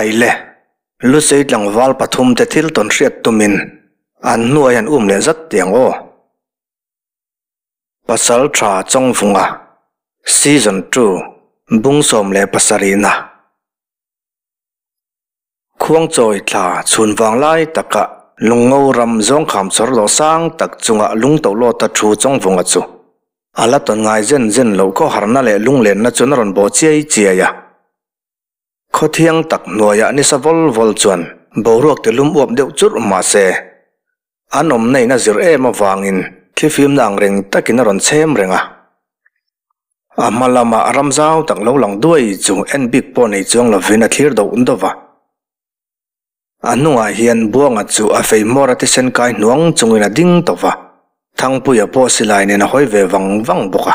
Khaile, Lusei tlangval pathumte thil tawn hriat tumin an hnuai an um leh zat tiang aw. Pasal tha Chawngvunga, Season ii, Bung 17na. Khuangchawi thla chhun vang lai taka Lungngo ram zawngkham chawr lo sang tak chunga lungtolawta thu Chawngvunga chu a la tawn ngai zen zen loh khawharna leh lunglenna chuan a rawn bawh chiai chiai a. Khawthiang tak hnuaiah nisa vawl vawl chuan boruak ti lum uap deuh churh mah se, an awmna in a zir em avangin thlifimna ang reng takin a rawn chhem reng a. A hma lamah ram zau tak lo lang duai chu en bik pawh nei chuang lovin a thlir doh deuh va. A hnungah hian Buanga chu a fei hmawr a thisen kai hnuang chungin a ding tawh va, Thangpuia pawh silai nen a hawi ve vang vang bawk a.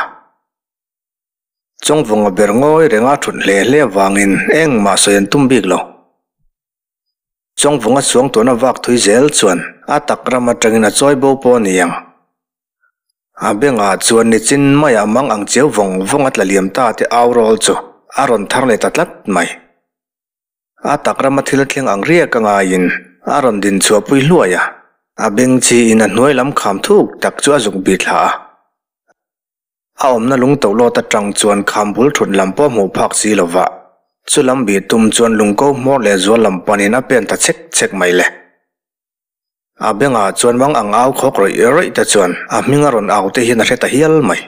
Chawngvunga ber ngawi renga thut hle hle avangin engmah sawi an tum bik lo. Chawngvunga suang tuna vak thui zel chuan a tak ram atangin a chawi bo pawh a ni ang. A bengah chuan nichin maiah mang ang chiau vawng vawng a tla liam ta te au rawl chu a rawn thar leh ta tlat mai. A tak rama thil thleng ang riak a ngaiin a rawn din chhuahpui hluai a, a beng chiin a hnuai lam kham thuk tak chu a zuk bih thla a. A awmna lung tohlawt atang chuan kham bul thut lam pawh hmuh phak si lo va, chu lam bih tum chuan lungko hmawr leh zual lam panin a pen ta chek chek mai le. A bengah chuan mang ang au khawk rawih rawih te chuan a hming a rawn au te hian a hre ta hial mai.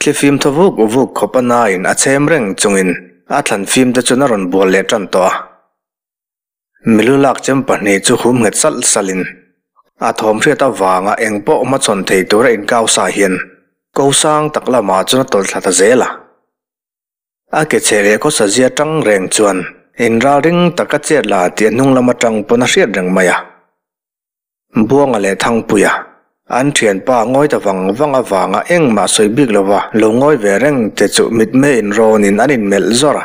Thlifim thaw vuk vuk khawp a nain a chhem reng chungin a thlan fim te chuan a rawn bual leh tan tawh a. Milu lak chem pahnih chu hum nghet salh salhin a thawm hriat avanga eng pawh hmachhawn thei tura inkau sa hian ko sang tak lamah chuan a tawlh thla ta zel a. A ke chhe leh khawsa zia tang reng chuan inralring taka chet la tih a hnung lam atang pawn a hriat reng mai a. Buanga leh Thangpuia, an thianpa ngawi ta vang vang avanga engmah sawi bik lova lo ngawi ve reng te chu mitmei inrawnin an inmelh zawr a.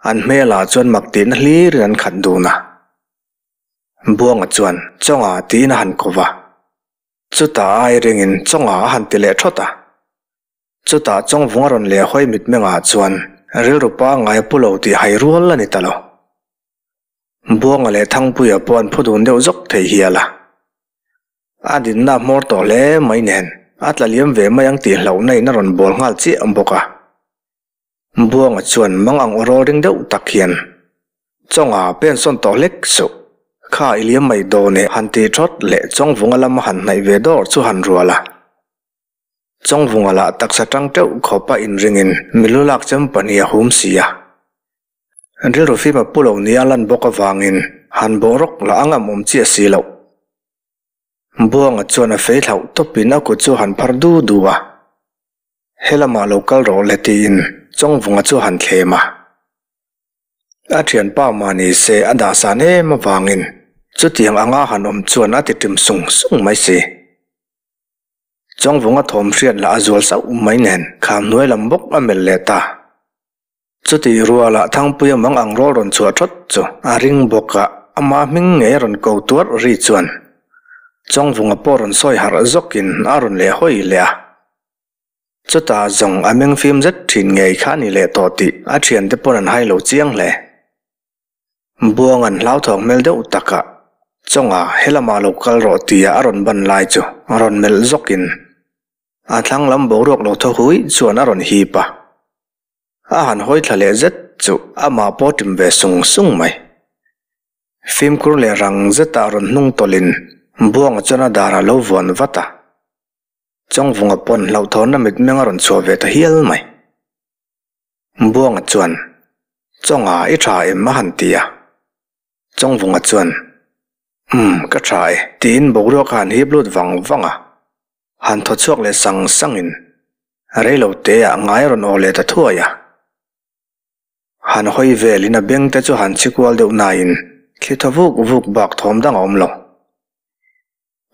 An hmelah chuan mak tihna hlirin an khat dun a. Buanga chuan Chawnga tiin a han ko va. Chutah ai ringin Chawnga a han ti leh thawt a. Chutah Chawngvung a rawn leh hawi mitmengah chuan rilru pangngai a pu lo tih hai rual a ni ta lo. Buanga leh Thangpuia pawh an phu dun deuh zawk thei hial a. A dinna hmawr tawh hle mai nen a tla liam ve mai ang tih hlauhna in a rawn bawl nghal chiah bawk a. Buanga chuan mang ang aw rawl ring deuh tak hian, Chawnga pen sawn tawh hlek suh, kha i liam mai dawn e han ti thawt leh Chawngvunga lama han hnaih ve dawr chu han rual a. Chawngvunga lah taksa tang teuh khawp a inringin milu lak chem pahnih a hum si a. Rilru fim a pu lo nia lan bawk avangin han bawh rawk lah a ngam awm chiah si loh. Buanga chuan a fei thlauh tawpin a kut chu han phar du du a. He lamah lo kal rawh le tiin Chawngvunga chu a han thlem a. A thianpa mah ni se a dahsan em avangin chutiang anga han awm chuan a ti ṭim sung sung mai si. Chawngvunga thawm hriat lah a zual sauh mai nen kham hnuai lam bawk a melh leh ta. Chutih rualah Thangpuia mang ang rawl rawn chhuah thawt chu a ring bawk a, ama hming ngei a rawn ko tuarh ri chuan Chawngvunga pawh rawn sawi harh zawkin a rawn leh hawi leh a. Chutah zawng a meng fim zet thin ngei kha a ni leh tawh tih a thiante pawn an hai lo chiang hle. Buanga'n hlauthawng hmel deuh takah Chawnga he lamah lo kal rawh tia a rawn ban lai chu rawn melh zawkin a thlang lam boruak lo thaw hui chuan a rawn hip a. A han hawi thla leh zet chu amah pawh ṭim ve sung sung mai. Fimkhur leh rang zetah rawn hnung tawlhin Buanga chuan a darah lo vuan vat a. Chawngvunga pawn hlauhthawnna mitmeng a rawn chhuah ve ta hial mai. Buanga chuan, Chawnga i tha em? a han ti a. Chawngvunga chuan, Umm, ka tha e, tiin boruak a han hip lut vang vang a. Han thaw chhuak leh sang sangin reilo teah ngai a rawn aw leh ta thuai a. Han hawi velin a beng te chu han chhi kual deuh nain thli thaw vuk vuk bak thawm dang a awm lo.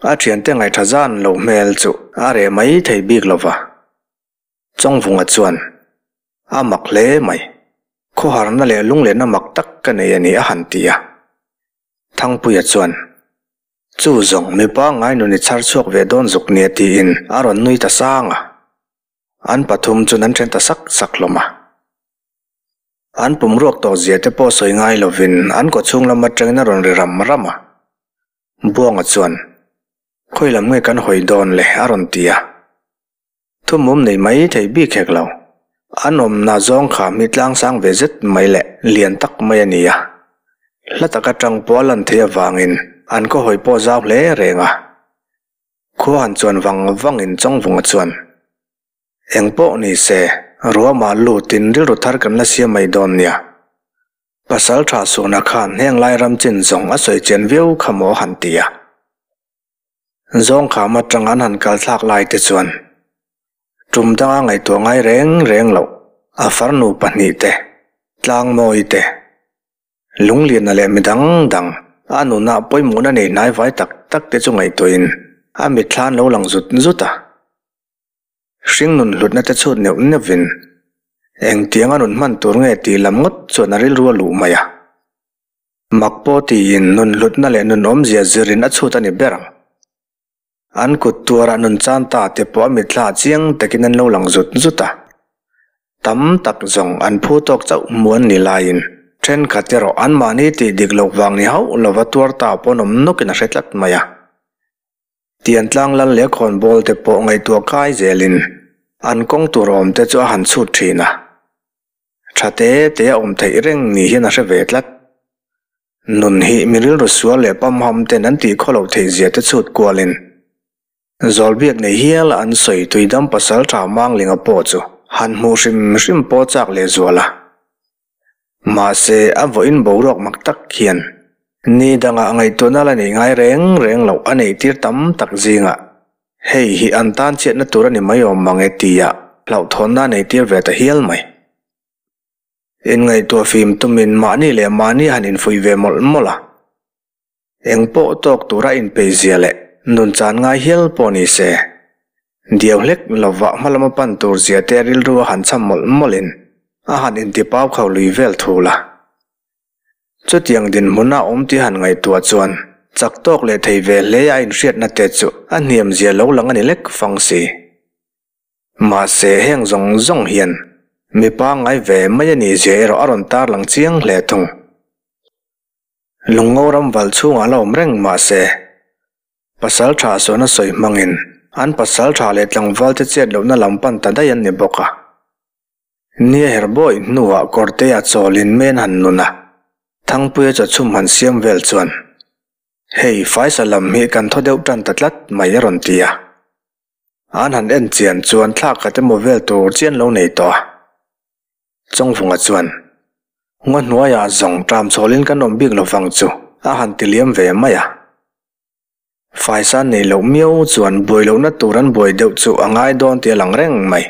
A thiante ngaihṭha zan lo hmel chu a reh mai thei bik lo va. Chawngvunga chuan, A mak hle mai. Khawharna leh lunglenna mak tak ka nei a ni a han ti a. Thangpuia chuan, Chu zawng mipa ngai nun i chhar chhuak ve dawn zuk nia tiin a rawn nui ta sang a. An pathum chuan an then ta sak sak hlawm a. An pum ruak tawh zia te pawh sawi ngai lovin an kawchhung lam atangin a rawn ri ram ram a. Buanga chuan, Khawi lam nge kan hawi dawn le? a rawn ti a. Thumum nei mai thei bik hek lo. An awmna zawng kha mi tlangsang ve zet mai leh lian tak mai a ni a. Hla tak atang pawh a lan theih avangin an khaw hawi pawh zau hle reng a. Khua han chuan vang vangin Chawngvunga chuan, Eng pawh ni se, ruamah lutin rilru thar kan la siam mai dawn nia. Pasal tha Suna khan heng lai ram chin zawng a sawi chian viau kha maw han ti a. Zawng kham atang an han kal thlak lai te chuan tum danga ngaihtuah ngai reng reng loh a farnu pahnih te, Tlangmawi te, Lungliana leh mi dang dang a nunah pawimawhna nei hnai vai tak tak te chu ngaihtuahin a mitthla an lo lang zut zut a. Hringnun hlutna te chhut neuh neuhvin engtianga nun hman tur nge tih lam ngawt chuan a rilru a luh mai a. Mak pawh tiin nun hlutna leh nun awmzia zirin a chhut a ni ber ang. An kut tuarah nun chan ta te pawh a mitthla chiang takin an lo lang zut zut a. Tam tak zawng an phu tawk chauh hmu an ni laiin thenkhat erawh anmahni tih dik loh vang ni hauh lova tuar ta pawh an awm nawkin a hre tlat mai a. Tiantlang lal leh khawnbawl te pawh ngaihtuah kai zelin an kawng tur awm te chu a han chhut thin a. Tha te te a awm theih reng ni hian a hre ve tlat. Nun hi mi rilru sual leh pamham ten an tih khaw loh theih zia te chhut kualin Zawlbiak nei hial a an sawi tuidam pasal tha Manglinga pawh chu han hmuh hrim hrim pawh chak leh zual a. Mahse, a vawiin boruak mak tak hian ni dangah ngaihtuahna la nei ngai reng reng loh a neih tir tam tak zingah hei hi an tan chhiatna tur a ni mai awm mang e tia hlauhthawnna a nei tir ve ta hial mai. Inngaihtuah fim tumin mahni leh mahni han infuih ve mawlh mawlh a. Eng pawh tawk tura inpeizia leh nun chan ngai hial pawh ni se, diau hlek lova hma lama pan tur zia te rilru a han cham mawlh mawlhin a han intipau kho lui vel thul a. Chutiang dinhmuna awm tih han ngaihtuah chuan chak tawk leh thei ve hle a inhriatna te chu a hniam zia lo lang a ni lek fang si. Mahse heng zawng zawng hian mi pangngai ve mai a nih zia erawh a rawn tarlang chiang hle thung. Lungngo ram val chhungah la awm reng mah se, pasal tha sawn a sawi hmangin an pasal tha leh tlangval te chet lohna lam pan ta daih an ni bawk a. Nia her bawi hnuah kawrte a chawlin men han nun a, Thangpuia chawchhum han siam vel chuan, Hei, faisa lam hi kan thaw deuh tan ta tlat mai a rawn ti a. An han en chian chuan thlak khat emaw vel tur chian lo nei tawh a. Chawngvunga chuan, Ngaw hnuaiah zawng ṭam chhawlin kan awm bik lovang chu a han ti liam ve mai a. Faisa nei loh miau chuan buai lohna tur an buai deuh chu a ngai dawn tih a lang reng mai.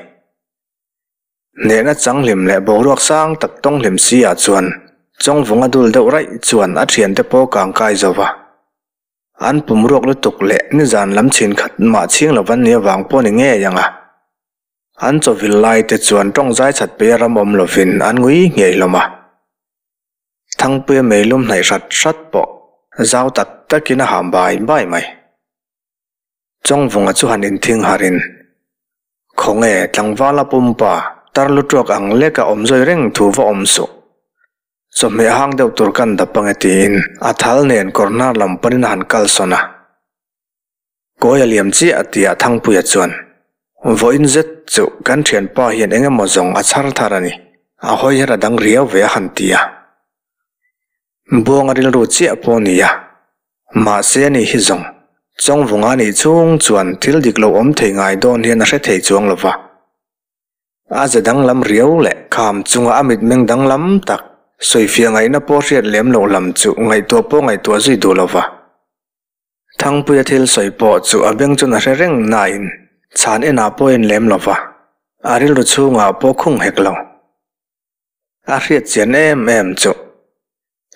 Hnehna changhlim leh boruak sang tak tawnghlim si ah chuan Chawngvunga dul deuh raih chuan a thiante pawh kang kai zo va. An pum ruak lutuk leh nizan lam chhin khat mah chhing lo van ni avang pawh ni ngei ang a. An chawvil lai te chuan tawng zai chat peih a ram awm lovin an ngui ngei hlawm a. Thangpuia meilum hnaih hrat hrat pawh zau tak takin a ham bai bai mai. Chawngvunga chu han inthing harin, Khawnge tlangvala pumpa tar lu tuak ang leka awm zawi reng thu va awm suh. Chawhmeh hang deuh tur kan dap ange tiin a thal nen kawr hnar lam panin a han kalsawn a. Kawi a liam chiah tih ah Thangpuia chuan, Vawiin zet chu kan thianpa hian eng emaw zawng a chhar thar a ni, a hawi her a dang riau ve a han ti a. Buang a rilru chiah pawh a ni a, mahse ani hi zawng Chawngvunga nih chhung chuan thil dik lo awm thei ngai dawn hian a hre thei chuang lo va. A ze danglam riau leh kham chunga a mitmeng danglam tak sawifiah ngaihna pawh hriat lem loh lam chu ngaihtuah pawh ngaihtuah zui duh lo va. Thangpuia thil sawi pawh chu a beng chuan a hre reng nain chhan enah pawh a en lem lo va, a rilru chhungah pawh khung hek lo. A hriat chian em em chu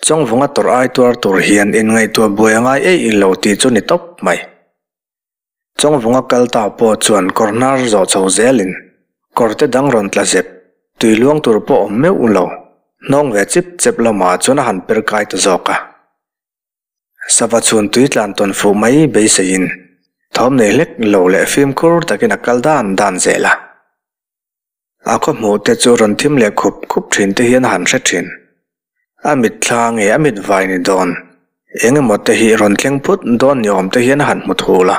Chawngvunga tawrh ai tuar tur hian inngaihtuah buai a ngai eih lo tih chu ni tawp mai. Chawngvunga kal ta pawh chuan kawr hnar zawh chho zelin kawr te dang rawn tla zep, tui luang tur pawh awm meuh lo, hnawng ve chip chep lamah chuan a han per kai ta zawk a. Sava chhun tui tlan tawn fuh mai beiseiin thawm nei hlek lo leh fimkhur takin a kal dan dan zel a. A khaw hmuh te chu rawn thim leh khup khup thin te hian a han hre thin. A mit thla nge a mit vai ni dawn? Eng emaw te hi rawn thleng phut dawn ni awm te hian a han hmu thul a.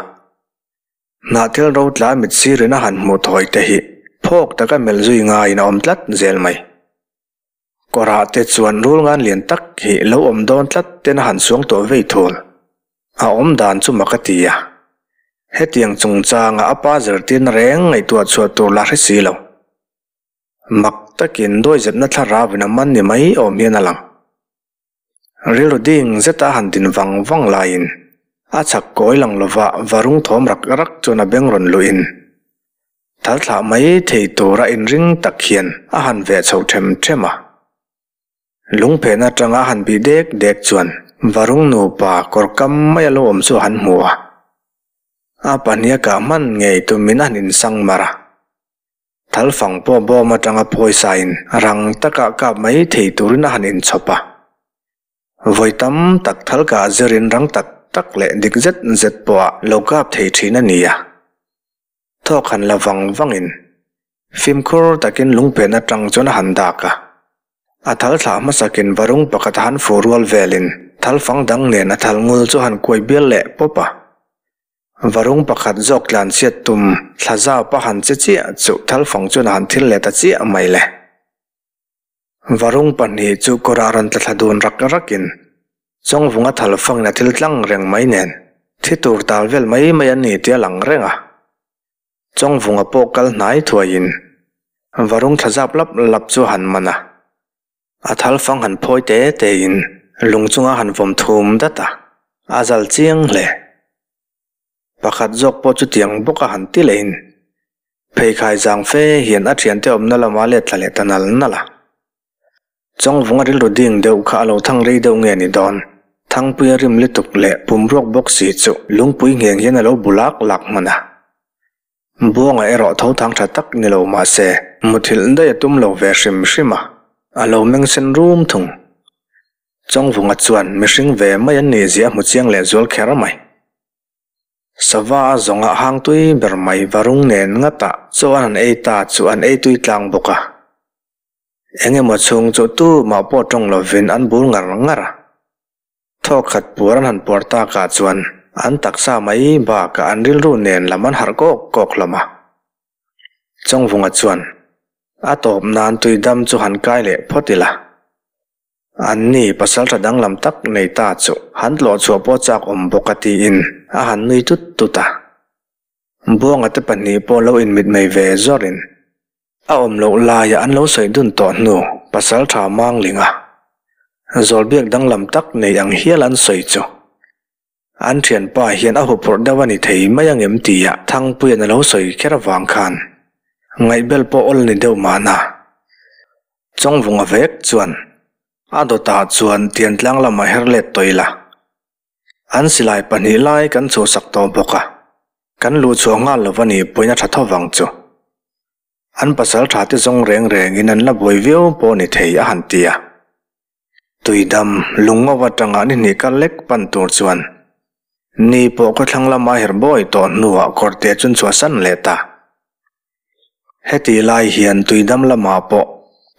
Hnahthel ro tla mit sirin a han hmuh thawi te hi phawk taka melh zui ngaiin a awm tlat zel mai. Kawrah te chuan rul ngan lian tak hi lo awm dawn tlat ten a han suang tawh vei thul. A awm dan chu mak a ti a. Hetiang chungchanga a pa zirtirna reng ngaihtuah chhuah tur la hre si lo. Mak takin dawizepna thlarauin a man ni mai awm hian a lang. Rilru ding zeta a han din vang vang laiin a chhak kawi lang lova varung thawm rak rak chuan a beng rawn luhin thal thlah mai thei tura inring tak hian a han veh chho them them a. Lungphen atanga a han bih dek dek chuan varung nupa kawr kam mai a lo awm chu a han hmu a. A pahnih a kah hman ngei tumin a han insang mar a. Thal fang pawh bawm atanga phawisain rang taka kap mai thei turin a han inchhawp a. Vawi tam tak thal kah zirin rang tak tak leh dik zet zet pawha lo kap thei thin a ni a. Thawk han la vang vangin fimkhur takin lungpen atang chuan a han dak a. A thal thlah hmasakin varung pakhat a han fu rual velin thal fang dang nen a thal ngul chu a han kuai bial leh pawp a. Varung pakhat zawk tlan chhiat tum thla zau pa han che chiah chu thalfang chuan a han thil leh ta chiah mai le. Varung pahnih chu kawrah rawn tla thla dun rak rakin Chawngvunga thalfangin a thil tlang reng mai nen thi tur tal vel mai mai an ni tih a lang reng a. Chawngvunga pawh kal hnai thuaiin varung thla zap lap lap chu a han man a. A thal fang han phawi te te in lung chunga han vawm thum dat a, a zal chiang hle. Pakhat zawk pawh chutiang bawk a han ti leh in pheikhai zang fe hian a thiante awmna lama let thla leh ta nal nal a. Chawngvunga rilru ding deuh kha a lo thang rei deuh nge ni dawn, Thangpuia rim lutuk leh pumruak bawk si chu lungpui ngheng hian a lo bu lak lak hman a. Buanga erawh tho thang tha tak ni lo mah se, muthilh daih a tum lo ve hrim hrim a, a lo meng sen rum thung. Chawngvunga chuan mihring ve mai an nih zia a hmu chiang leh zual kher mai. Sava a zawnga hang tui ber mai varung nen ngata chaw an han ei ta chu an ei tui tlang bawk a. Eng emaw chhung chu tumah pawh tawng lovin an bul ngar ngar a. Thawk khat puar an han puar takah chuan an taksa mai bakah an rilru nen lam an harh kawk kawk hlawm a. Chawngvunga chuan a tawp nan tui dam chu han kai leh phawt ila. Anni pasaltha danglam tak nei ta chu han tlawh chhuah pawh chak awm bawk a tiin a han nui tut tut a. Buanga te pahnih pawh lo inmitmei ve zawrin A awm loh laia an lo sawi dun tawh hnu pasal tha Manglinga zawlbiak danglam tak nei ang hial an sawi chu an thianpa hian a huphurh deuh a ni thei mai ang em tia Thangpuia'n a lo sawi kher avang khan ngaihbel pawh awl ni deuh mahna Chawngvunga vek chuan a dawtah chuan Tiantlang lamah her let tawh ila. An silai pahnih lai kan chhuhsak tawh bawk a, kan luh chhuah nghal lo va nih pawhin a tha tho vang chu. An pasal tha te zawng reng rengin an la buai viau pawh ni thei a han ti a. Tuidam lung ngauh atanga ni hnih kal lek pan tur chuan ni pawh khawthlang lama her bawi tawh hnuah kawrte chun chhuahsan leh ta. Heti lai hian tuidam lamah pawh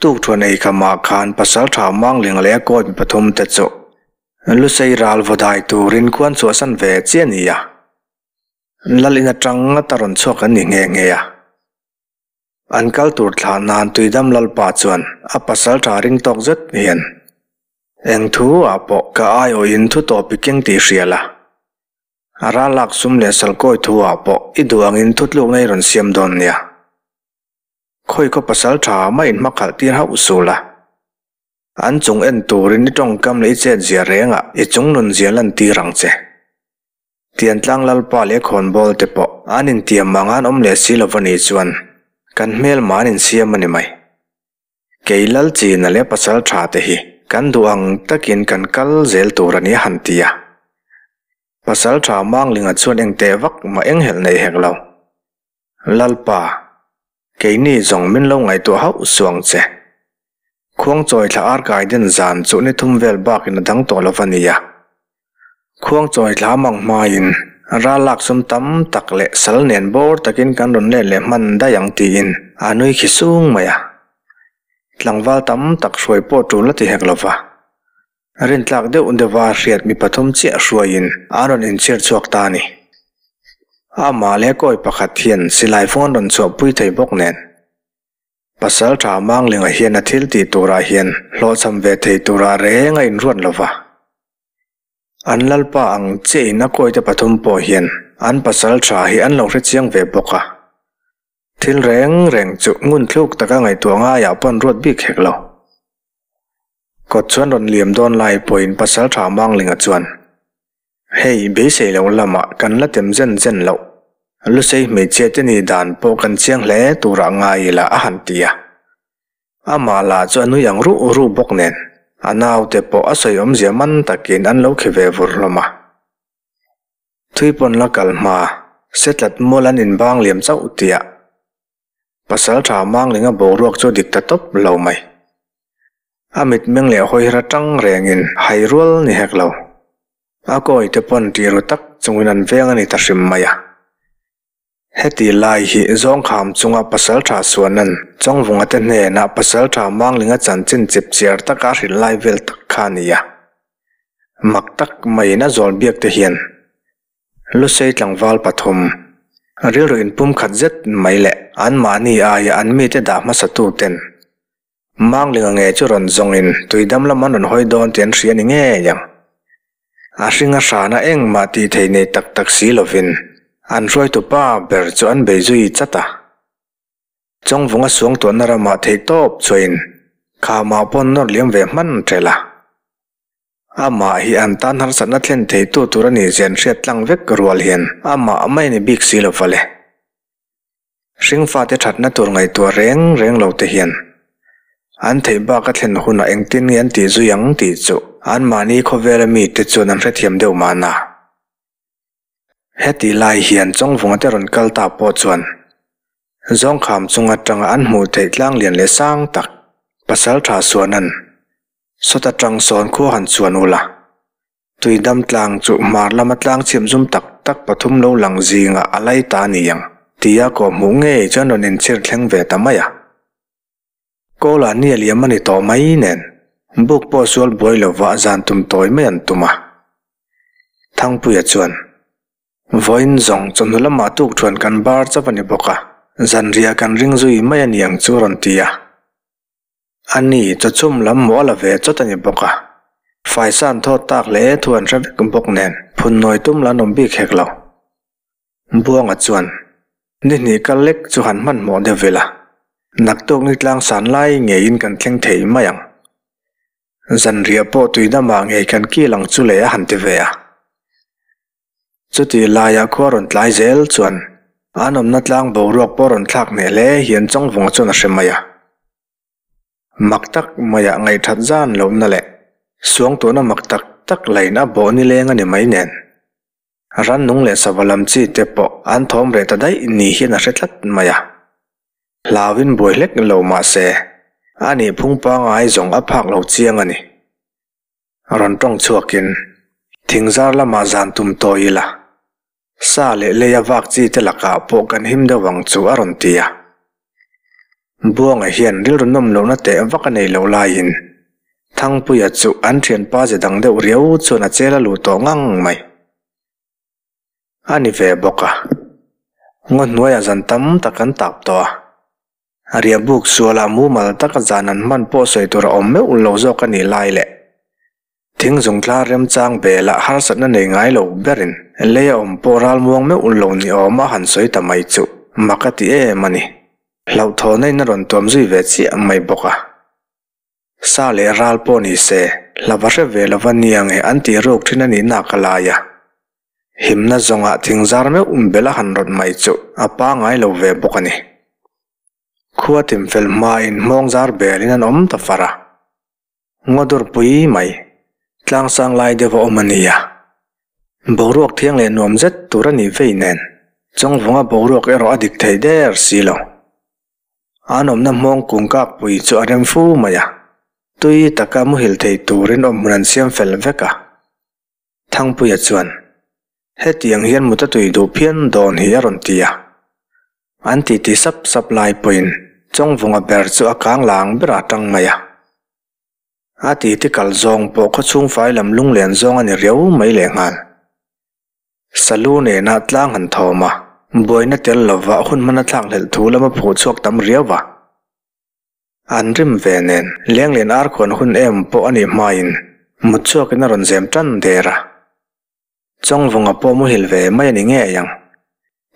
tukthuan eikhamah khan pasal tha Mangling leh a kawi mi pathum te chu Lusei ral vaw dai turin khuan chhuahsan ve chiah a ni a, Lal in atang ngata rawn chhuak an ni nghe nghe a. An kal tur thlah nan Tuidam Lalpa chuan a pasal tha ring tawk zet hian, Eng thu ah pawh ka aiawhin thu tawp i keng tih hria la, a ral lak sum leh salkawi thu ah pawh i duh angin thutlukna i rawn siam dawn nia. Khawi khaw pasal tha mah in hmakhalh tir hauh suh la. An chung en turin i tawngkam leh i chet zia rengah i chung nun zia lantir ang che. Tiantlang Lalpa leh khawnbawl te pawh an intiam ang an awm leh si lova nih chuan kan hmelma an insiam a ni mai. Kei Lal China leh pasal tha te hi kan duh ang takin kan kal zel tur a ni a han ti a. Pasal tha Manglinga chuan engteh vak mah enghelh nei hek lo. Lalpa, keini zawng min lo ngaihtuah hauh suh ang che. Khuangchawi thla ar kai den zan chu ni thum vel bakin a dang tawh lo va nia. Khuangchawi thla mang hmain Ral lak sum tam tak leh sal nen bawr takin kan rawn let leh hman daih ang tiin a nui khi sung mai a. Tlangval tam tak hruai pawh tul a ti hek lo va. Rintlak deuh deuha hriat mi pathum chiah hruaiin an rawn inchhir chhuak ta a ni. Amah leh kawi pakhat hian silai fung an rawn chhuahpui thei bawk nen. Pasal tha Manglinga hian a thil tih turah hian hlawhchham ve thei turah reng a inruat lo va. An lalpa ang chiahin a kawite pathum pawh hian an pasal tha hi an lo hre chiang ve bawk a. Thil reng reng chu ngun thluk taka ngaihtuah ngaiah pawh an ruat bik hek lo. Kawt chuan rawn liam dawn lai pawhin pasal tha Manglinga chuan, Hei, beisei loh lamah kan la tem zen zen loh. Lusei hmeichhia te ni dan pawh kan chiang hle turah ngai ila a han ti a. Amah lah chu a nui ang ruh ruh bawk nen, a naute pawh a sawi awmzia man takin an lo khi ve vur hlawm a. Thui pawn la kal hma, setlat mual an inbang liam chauh tiah. Pasal tha Manglinga boruak chu dik ta tawp lo mai. A mitmeng leh hawihra tang rengin hai rual ni hek lo. A kawi te pawn tih ru tak chungin an veng a ni ta hrim mai a. Heti lai hi Zawngkham chunga pasal tha Suanan Chawngvunga te hnenah pasal tha Manglinga chanchin chip chiar taka a hrilh lai vel tak kha a ni a. Mak tak maiin a zawl biak te hian Lusei tlangval pathum, rilru inpum khat zet mai leh anmahni aia an mite dah hmasatu ten Manglinga nge chu rawn zawngin tuidam lam an rawn hawi dawn tih an hria ni ngei ang. A hringa hrana engmah tih thei nei tak tak si lovin an hruaitu pa ber chu an bei zui chat a. Chawngvunga suangtuahna ramah theihtawp chuain khamah pawn nawr liam ve hman ṭhelh a. Amah hi an tan harsatna thlen theitu tur a nih zia an hriat tlang vek rual hian amah mai a ni bik si lo va le. Hringfate thatna tur ngaihtuah reng reng lo te hian an theih bak a thlen hunah engtin nge an tih zui ang tih chu anmahni khawvela mite chuan an hrethiam deuh mahna. Heti lai hian Chawngvunga te rawn kal ta pawh chuan Zawngkham chung atanga an hmuh theih tlang lian leh sang tak Pasaltha Suanan Sawta tang sawn khua han chuan ula, Tuidam tlang chu hmar lama tlang chhim zum tak tak pathum lo lang zingah a lai ta a ni ang tia kawh hmuh ngei chuan rawn inchhir thleng ve ta mai a. Kawla ni a liam a ni tawh mai nen buk pawh sual buai lova zan tum tawi mai an tum a. Thangpuia chuan, Vawiin zawng chawhnu lamah tuk thuan kan bar chauh a ni bawk a, zanriah kan ring zui mai a ni ang chu a rawn ti a. A ni, chawchhum lam maw a la ve chawt a ni bawk a. Faisan thawt tak hle thu an hre vek bawk nen phunnawi tum la an awm bik hek lo. Buanga chuan, Ni hnih kal lek chu han hmanhmawh deuh vel a, naktuk ni tlang san lai ngeiin kan thleng thei mai ang. Zanriah pawh tuidamah ngei kan kil ang chu le a han ti ve a. Chutih laiah khua rawn tlai zel chuan an awmna tlang boruak pawh rawn thlak hneh hle hian Chawngvunga chuan a hre mai a. Mak tak maiah ngaihthat zan lohna leh suangtuahna mak tak tak lain a bawh nileng a ni mai nen. Rannung leh sava lam chi te pawh an thawm reh ta daih ni hian a hre tlat mai a. Hlauin buai hlek lo mah se a nih phung pangai zawng a phak lo chiang a ni. Rawn tawng chhuakin, Thingzar lamah zan tum tawi ila, sa leh leia vak chi te lakah pawh kan him deuh ang chu a rawn ti a. Buanga hian rilru nawm lohna teh vak a nei loh laiin, Thangpuia chu an thianpa ze dang deuh riau chuan a chel a luh tawh ngang mai. A ni ve bawk a. Ngaw hnuaiah zan tam tak an tap tawh a. A riah buk sualah mumal taka zan an hman pawh sawi tur a awm meuh lo zawk a nih lai leh thing zungthla remchang belah harsatna nei ngai lo berin lei a awm pawh ral muang meuh lo ni awm a han sawi ta mai chu mak a ti em a ni. Hlauhthawhna in a rawn tuam zui ve chiah mai bawk a. Sa leh ral pawh ni se, hlava hre ve lova nia nge an tih ruk thin a nih nak a lai a. Himna zawngah thing zar meuh bel a han rawt mai chu a pangai lo ve bawk a ni. Khua tim fel hmain hmawng zar belin an awm ta far a. Ngaw dur pui mai, tlangsang lai deuh a awm a nia. Boruak thiang leh nuam zet tur a nih vei nen, Chawngvunga boruak erawh a dik thei der si lo. An awmna hmawng kung kak pui chu a rem fu mai a, tui taka muhil thei turin awmhmun an siam fel vek a. Thangpuia chuan, Hetiang hian mut a tui duh phian dawn hi a rawn ti a. An titi sap sap lai pawhin Chawngvunga ber chu a kang lang berah a tang mai a. A titi kal zawng pawh khawchhung fai lam lunglen zawng a ni riau mai lehnghal. Salu nena tlang han thawm a, buaina tel lova hun hman a thlak hlelh thu lam a phuh chhuak tam riau a. An rim ve nen lenglen ar khuan hun em pawh a nih hmain mut chhuakin a rawn zem tan der a. Chawngvunga pawh muhil ve mai a ni ngei ang.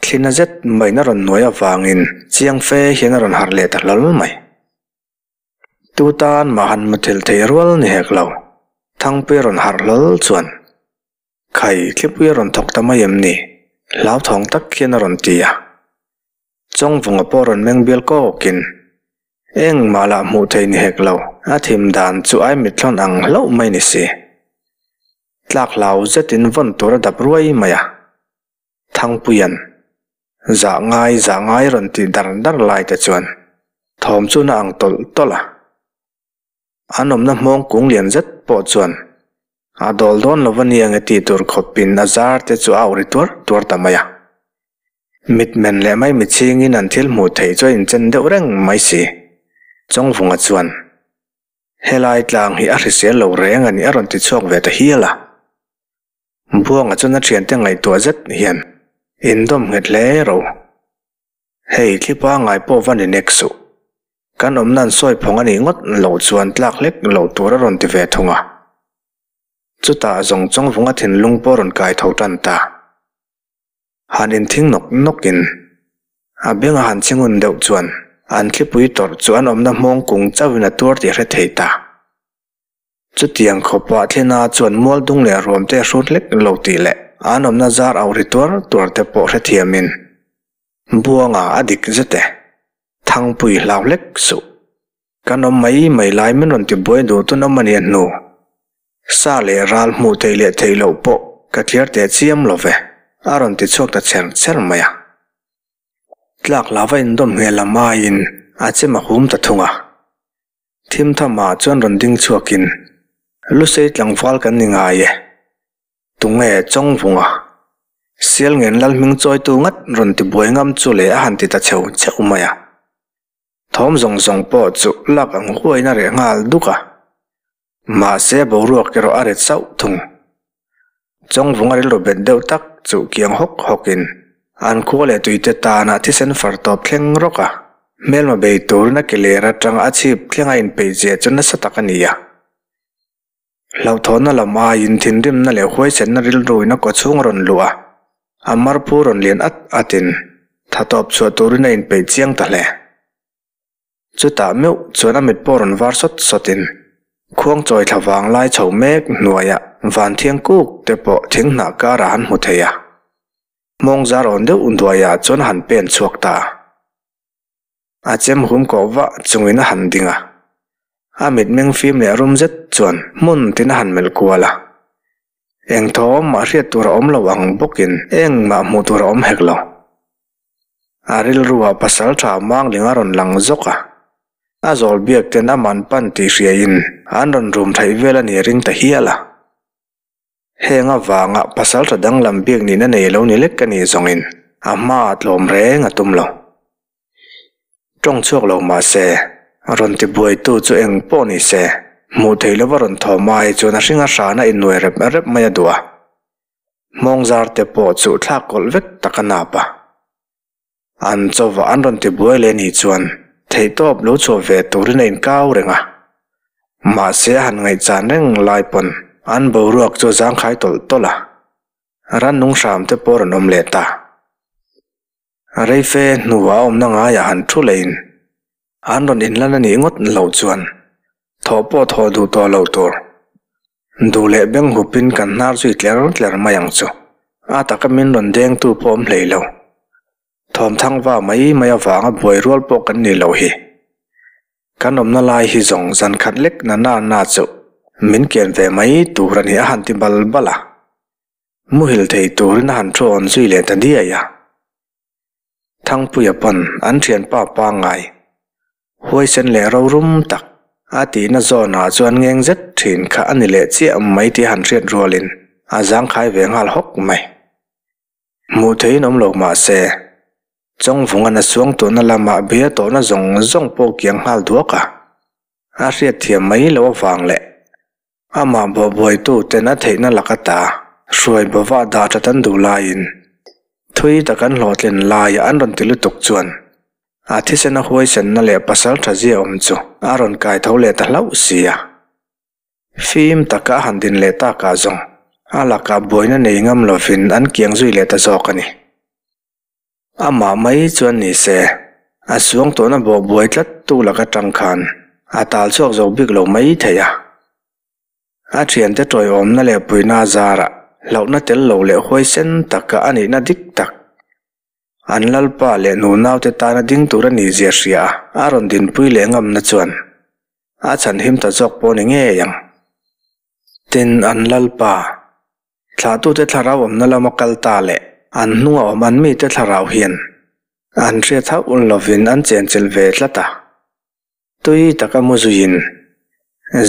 Thlina zet maiin a rawn nuai avangin chiang fe hian a rawn harh leh ta hlawl mai. Tu tan mah han muthilh theih rual ni hek lo. Thangpui a rawn harh hlawl chuan Khai, thlipui a rawn thawk ta mai em ni? Hlauthawng tak hian a rawn ti a. Chawngvunga pawh rawn meng bial kawkin, Engmah lah hmuh thei ni hek lo, a thim dan chu ai mithlawn ang hlauh mai ni si. Tlak hlau zetin vawn tur a dap ruai mai a. Thangpuia'n, Zah ngai, zah ngai rawn tih dar dar lai te chuan thawm chu na ang tawlh tawlh a. An awmna hmawng kung lian zet pawh chuan a dawl dawn lo va nia nge tih tur khawpin a zar te chu a uri tuar tuar ta mai a. Mitmen leh mai mitchhingin an thil hmuh theih chu a inchen deuh reng mai si. Chawngvunga chuan, Helai tlang hi a hrisel lo reng a ni a rawn ti chhuak ve ta hial a. Buanga chuan a thiante ngaihtuah zet hian, Indawm nghet hle ro. Hei, thlipa ngai pawh va ni nek suh. Kan awmna an sawi phawng a nih ngawt loh chuan tlak hlek loh tur a rawn ti ve thung a. Chutah zawng Chawngvunga thinlung pawh a rawn kai tho tan ta. Han inthing nawk nawkin a benga han chhingun deuh chuan an thlipui tawrh chu an awmna hmawng kung chauhin a tuar tih a hre thei ta. Chutiang khawpah thlena chuan mual dung leh ruam te hrut hlek lo tih leh an awmna zar au ri tuar tuar te pawh hrethiamin Buanga a dik zet e. Thangpui hlau hlek suh. Kan awm mai mai lai min rawn ti buai duh tun awm a nia hnu. Sa leh ral hmuh theih leh theih loh pawh ka thliar teh chiam lo ve, a rawn ti chhuak ta cher cher mai a. Tlak lava indawm ngheh lam aiin a chem a hum ta thung a. Thim thamah chuan rawn ding chhuakin, Lusei tlangval kan ni ngai e. Tunge Chawngvunga? Sial ngen lal hming chawitu ngat rawn ti buai ngam chu le a han ti ta cheu cheu mai a. Thawm zawng zawng pawh chu lak ang huaiin a reh nghal duk a. Mahse boruak erawh a ret sauh thung. Chawngvunga rilru bet deuh tak chu kiang hawk hawkin an khua leh tuite tana thisen far tawp thleng rawk a, hmelma bei turin a ke ler atanga a chhip thleng a inpeih zia chu nasa tak a ni a. Hlauhthawnna lam aiin thinrimna leh huaisenna rilruin a kawchhung a rawn luh a, a marphu rawn lian at atin tha tawp chhuah turin a inpeih chiang ta hle. Chutah meuh chuan a mit pawh rawn var sawt sawtin khuangchawi thla vang lai chho mek hnuaiah van thiang kuk te pawh thing hnah karah an hmu thei a. Hmawng zar awn deuh hnuaiah chuan a han pen chhuak ta. A chem hum kawh vah chungin a han ding a. A mitmeng fim leh rum zet chuan hmun tin a han melh kual a. Eng thawm mah hriat tur a awm lo ang bawkin engmah hmuh tur a awm hek lo. A rilruah pasal tha Mangling a rawn lang zawk a. A zawl biak ten a man pan tih hriain an rawn rum theih vel a ni ring ta hial a. Heng avanga pasal tha danglam biak nihna nei lo ni lek ka nih zawngin a hmaah tlawm reng a tum lo. Tawng chhuak lo mah se, rawn ti buaitu chu eng pawh ni se, hmuh theih lova rawn thawm ai chuan a hring a hrana innuai rep rep mai a duh a. Hmawng zar te pawh chu thlak kawlh vek tak a nap a. An chawva an rawn ti buai leh nih chuan theihtawp lo chhuah ve turin a inkau reng a. Mahse a han ngaihchan reng lai pawn an boruak chu a zangkhai tawlh tawlh a. Rannung hram te pawh rawn awm leh ta. Reife hnuah a awmna ngaiah han thu leiin an rawn inlan a nih ngawt loh chuan thawh pawh thawh duh tawh loh tur. Duh leh beng hupin kan hnar zui tler tler mai ang chu. A taka min rawn dengtu pawh awm hlei lo. Thawmthang va mai mai avanga buai rual pawh kan ni loh hi. Kan awmna lai hi zawng zan khat lek na na na chu min kian ve mai tur a ni a han ti bal bal a. Muhil thei turin a han thu awn zui leh ta diai a. Thangpuia pawn an thianpa pangngai huaisen leh rorum tak a tihna zawnah chuan ngeng zet thin kha a ni leh chiah mai tih a han hriat rualin a zangkhai ve nghal hawk mai. Hmuh theihin awm lo mah se, Chawngvunga'n a suang tawhna lamah bia tawhna zawng zawng pawh kiang nghal duak a, a hriatthiam mai loh avang leh amah bawhbuaitu ten a theihna lak ata hruai bawvah dah that an duh laiin thui tak an hlawhtlin laia an rawn ti lutuk chuan a thisen a huaisenna leh pasal tha zia awm chu a rawn kai tho leh ta hlauh si a. Fim taka a han din leh takah zawng a lakah buaina nei ngam lovin an kiang zui leh ta zawk a ni. Amah mai chuan ni se, a suang tawhna bawh buai tlat tu lak atang khan a tal chhuak zo bik lo mai thei a. A thiante tawiawmna leh puina a zarah hlauhna tel lo leh huaisen taka a nihna dik tak An lalpa leh nunaute tana ding tur a nih zia hria a, a rawn dinpui leh ngamna chuan a chhanhim ta zawk pawh ni ngei ang. Tin, an lalpa, thlahtute thlarau awmna lama kal ta leh an hnunga awm an mite thlarau hian an hriat hauh lovin an chenchilh ve tlat a. Tui taka mu zuiin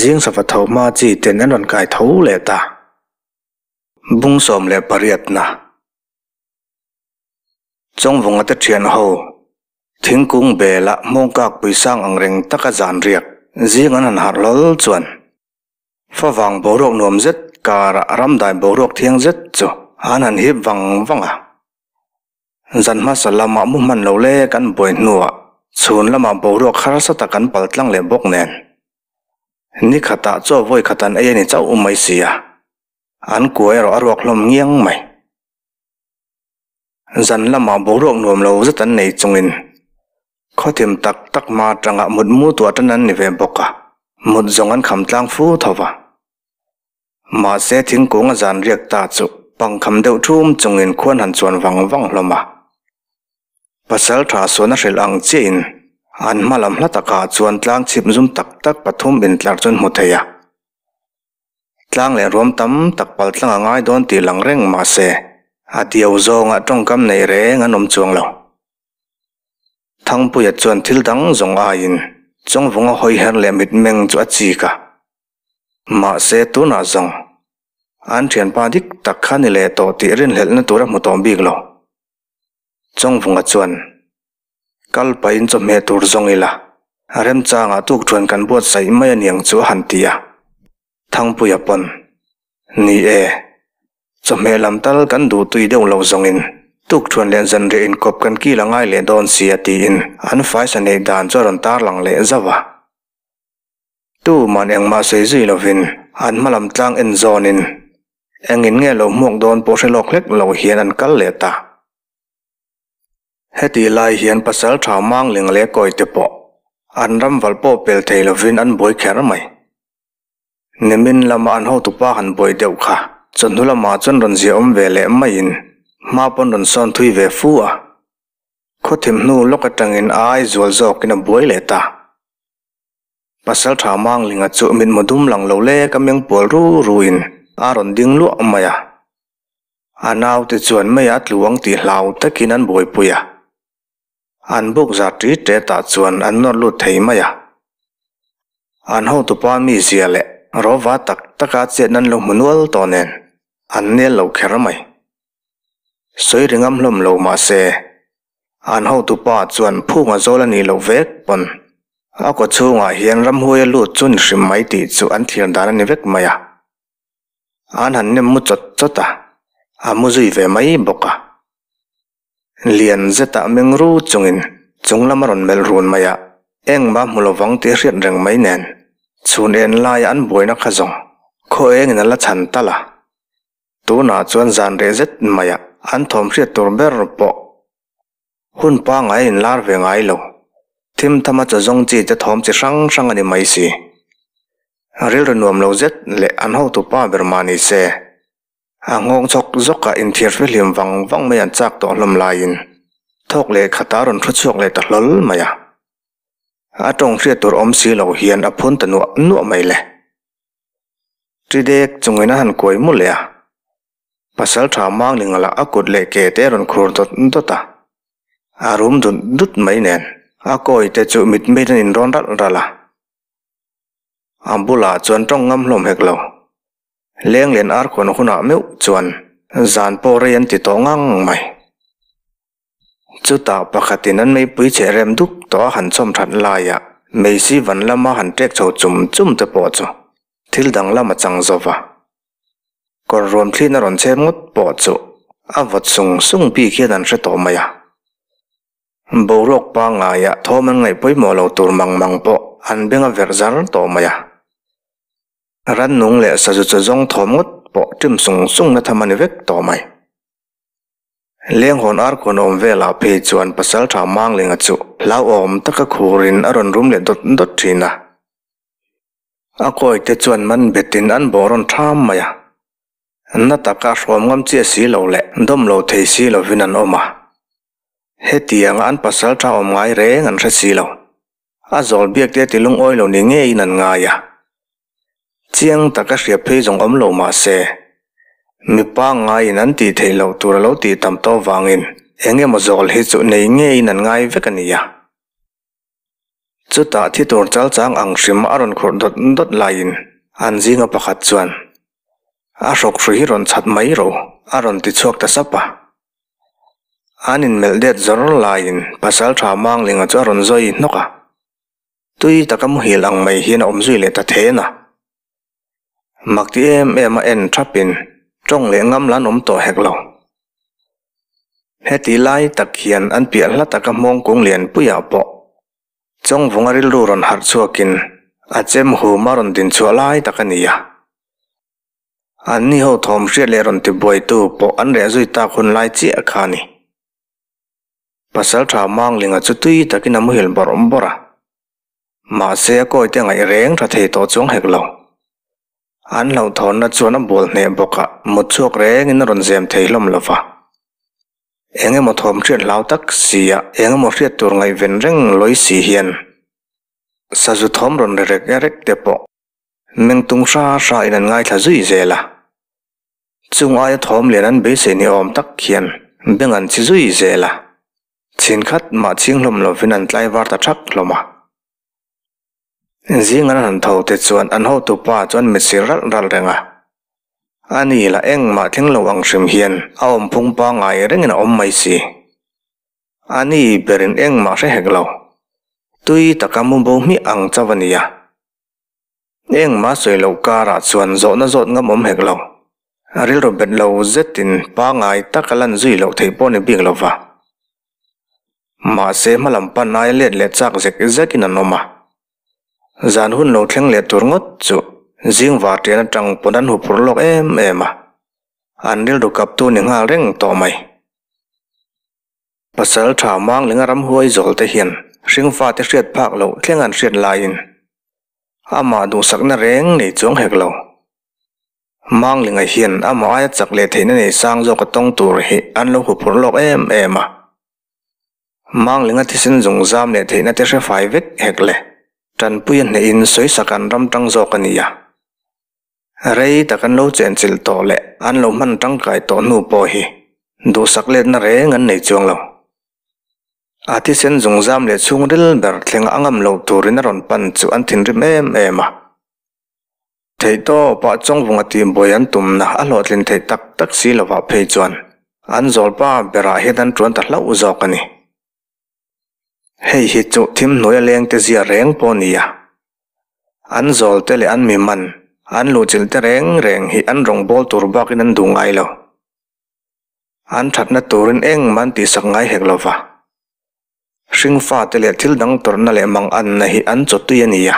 zing sava tho hma chi ten an rawn kai tho leh ta. Bung 18 na. Chawngvunga te thian ho, thingkung bela hmawngkak puisang ang reng taka zan riak zing an han harh hlawl chuan favang boruak nuam zet karah ramdai boruak thiang zet chu an han hip vang vang a. Zan hmasa lamah mu hman lo lek an buai hnuah chhun lamah boruak harsa tak an pal tlang leh bawk nen ni khatah chaw vawi khat an ei a ni chauh mai si a, an kua erawh a ruak hlawm ngiang mai. Zan lamah boruak nuam lo zet an nei chungin khawthim tak tak hma atanga mut mu tuah tan an ni ve bawk a, mut zawng an kham tlang fu tho va. Mahse thingkung a zan riak ta chu pangkham deuh thum chungin khuan han chuan vang vang hlawm a. Pasal tha suan a hrilh ang chiahin an hma lam hla takah chuan tlang chhip zum tak tak pathum intlar chu an hmu thei a. Tlang leh ruam tam tak pal tlang a ngai dawn tih lang reng mah se, a diau zawnga tawngkam nei reng an awm chuang lo. Thangpuia chuan thil dang zawng aiin Chawngvunga hawi her leh mitmeng chu a chik a. Mahse tunah zawng an thianpa dik tak kha ni leh tawh tih rinhlelhna tur a hmu tawh bik lo. Chawngvunga chuan, Kal pahin chawhmeh tur zawng ila, remchangah tukthuan kan buatsaih mai aniang chu a han ti a. Thangpuia pawn, Ni e, chawhmeh lam tal kan duh tui deuh lo zawngin tukthuan leh zanriah inkawp kan kil a ngai leh dawn sia tiin an faisa neih dan chu a rawn tarlang leh zauh a. Tuman engmah sawi zui lovin an hma lam tlang en zawnin engin nge lo hmuak dawn pawh hre lawk hlek lo hian an kal leh ta. Hetih lai hian pasal tha Mangling leh Kawite pawh an ram valh pawh pel thei lovin an buai kher mai. Nimin lama an hotupa han buai deuh kha chawhnu lamah chuan rawn zia awm ve leh maiin hma pawn rawn sawn thui ve fu a. Khawthim hnu lawk atangin a ai zual zawkin a buai leh ta. Pasal tha Manglinga chu mitmu dum lang lo lek a meng pual ru ruin a rawn ding luah mai a. A naute chuan mei a tlu ang tih hlau takin an buaipui a. An buk zar ṭi ṭetah chuan an nawr lut thei mai a. An hotupa mizia leh rawva tak taka chet nan lo hmu nual tawh nen an nel lo kher mai. Sawi ri ngam hlawm lo mah se, an hotupa chuan phunga zawl a nih loh vek pawn a kaw chhungah hian ramhuai a lut chu ni hrim mai tih chu an thlir dan a ni vek mai a. An han nem mu chawt chawt a, a mu zui ve mai bawk a. Lian zetah meng ru chungin chung lam a rawn melh run mai a, engmah hmu lovang tih a hriat reng mai nen chhun en laia an buaina kha zawng khaw engin a la chhan tal a. Tunah chuan zan reh zet maiah an thawm hriat tur ber pawh hun pangngai a inlar ve ngai lo. Thim thama chaw zawng chi te thawm chi hrang hrang a ni mai si. Rilru nuam lo zet leh an hotu pa ber mah ni se, a nghawng chhawk zawkah inthiar fihlim vang vang mai an chak tawh hlawm laiin thawk leh khata rawn thu chhuak leh ta hlawl mai a. A tawng hriat tur awm si lo hian a phun ta nuah nuah mai le. Ṭidek chungin a han kuai mu leh a, pasal ṭha Manglinga lah a kut leh ke te a rawn khur dawt dawt a, a rum dut dut mai nen a kawi te chu mitmei an inrawn ralh ralh a. A bulah chuan ṭawng ngam hlawm hek lo. Leng len ar khawn hunah meuh chuan zan pawh rei an ti tawh ngang mai. Chutah pakhatin an meipui cheh rem duk tawh a han chawm that laiah meisi van lama han ṭek chho chum chum te pawh chu thil danglam a chang zo va. Kawr ruam thlin a rawn chhem ngawt pawh chu a vawt sung sung bik hian an hre tawh mai a. Boruak pangaiah thawm an ngaih pawimawh lo tur mang mang pawh an beng a verh zar tawh mai a. Rannung leh sazu chaw zawng thawm ngawt pawh ṭim sung sung na tham a ni vek tawh mai. Lenghawn arkawn awm velah phei chuan Pasalṭha Manglinga chu hlauhawm taka khurin a rawn rum leh dawt dawt ṭhin a. A kawite chuan man betin an bawh rawn ṭham mai a. Na taka hrawm ngam chiah si lo leh dawm lo thei si lovin an awm a. Hetianga an pasalṭha awm ngai reng an hre si lo. A zawl biak te ti lungawi lo ni ngeiin an ngai a. Chiang taka hria phei zawng awm lo mah se, mi pangngaiin an tih theih loh tur a lo tih tam tawh vangin eng emaw zawl hi chu nei ngeiin an ngai vek a nia. Chutah thi tur chal chang ang hrim a rawn khurh dawt dawt laiin an zinga pakhat chuan, A hrawk hrui hi rawn chhat mai ro, a rawn ti chhuak ta sap a. An inmelh det zawr laiin Pasalṭha Manglinga chu a rawn zawi hnawk a. Tui taka muhil ang mai hian a awm zui leh ta then a. Mak ti em em a en thapin tawng leh ngam la an awm tawh hek lo. Heti lai tak hian an piah hla taka hmawng kung lianpuiah pawh Chawngvunga rilru rawn harh chhuakin a chem hum a rawn din chhuah lai tak a ni a. Anni ho thawm hriat leh rawn tibuaitu pawh an reh zui tak hun lai chiah kha a ni. Pasalṭha Manglinga chu tui takin a muhil bawrh bawrh a. Mahse a kawite ngaih reng tha thei tawh chuang hek lo. An hlauhthawnna chuan a bual hneh bawk a, mut chhuak rengin a rawn zem thei hlawm lo va. Eng emaw thawm hriat hlau tak si a, eng emaw hriat tur ngaihven reng lawi si hian sazu thawm rawn ri rek rek te pawh meng tung hra hra in an ngaithla zui zel a. Chung aia thawm lian an beisei ni awm tak hian beng an chhi zui zel a. Chhin khat mah chhing hlawm lovin an tlaivar ta thak hlawm a. Zing an han tho te chuan an hotu pa chuan mitsir ralh ralh reng a. A ni lah engmah thleng lo ang hrim hian a awm phung pangngai rengin a awm mai si. A ni berin engmah hre hek lo. Tui taka mu bo hmiah ang chauh a nia. Engmah sawi loh karah chuan zawhna zawt ngam awm hek lo. A rilru bet lo zetin pangngai taka lan zui loh theih pawh ni bik lo va. Mahse hmalam pan aia let leh chak zek zekin an awm a. Zan hun lo thleng leh tur ngawt chu zing vartian atang pawn an huphurh lawk em em a. An rilru kaptu ni nghal reng tawh mai. Pasal tha Manglinga ramhuai zawl te hian hringfate hriat phak loh thleng an hriat laiin amah duhsakna reng nei chuang hek lo. Manglinga hian amah aia chak leh theihna nei sang zawk a tawng tur hi an lo huphurh lawk em em a. Manglinga thisen zung zam leh theihna te hre fai vek hek le. Tanpui a hnehin sawisak an ram tang zawk a ni a. Rei tak an lo chenchilh tawh leh an lo hman tangkai tawh hnu pawh hi duhsak letna reng an nei chuang lo. A thisen zungzam leh chhungril ber thleng a ngam loh turin a rawn pan chu an thinrim em em a. Theihtawpah Chawngvunga tihbuai an tumna a hlawhtlin theih tak tak si lovah phei chuan an zawlpa berah hian an tuan ta hlauh zawk a ni. Hei hi chu thim hnuai a leng te zia reng pawh a ni a. An zawl te leh an mi man, an luhchilh te reng reng hi an rawngbâwl tur bakin an duh ngai lo. An thatna turin engmah an tihsak ngai hek lo va. Hringfa te leh thil dang tawrhna leh mang anna hi an chawtui a ni a.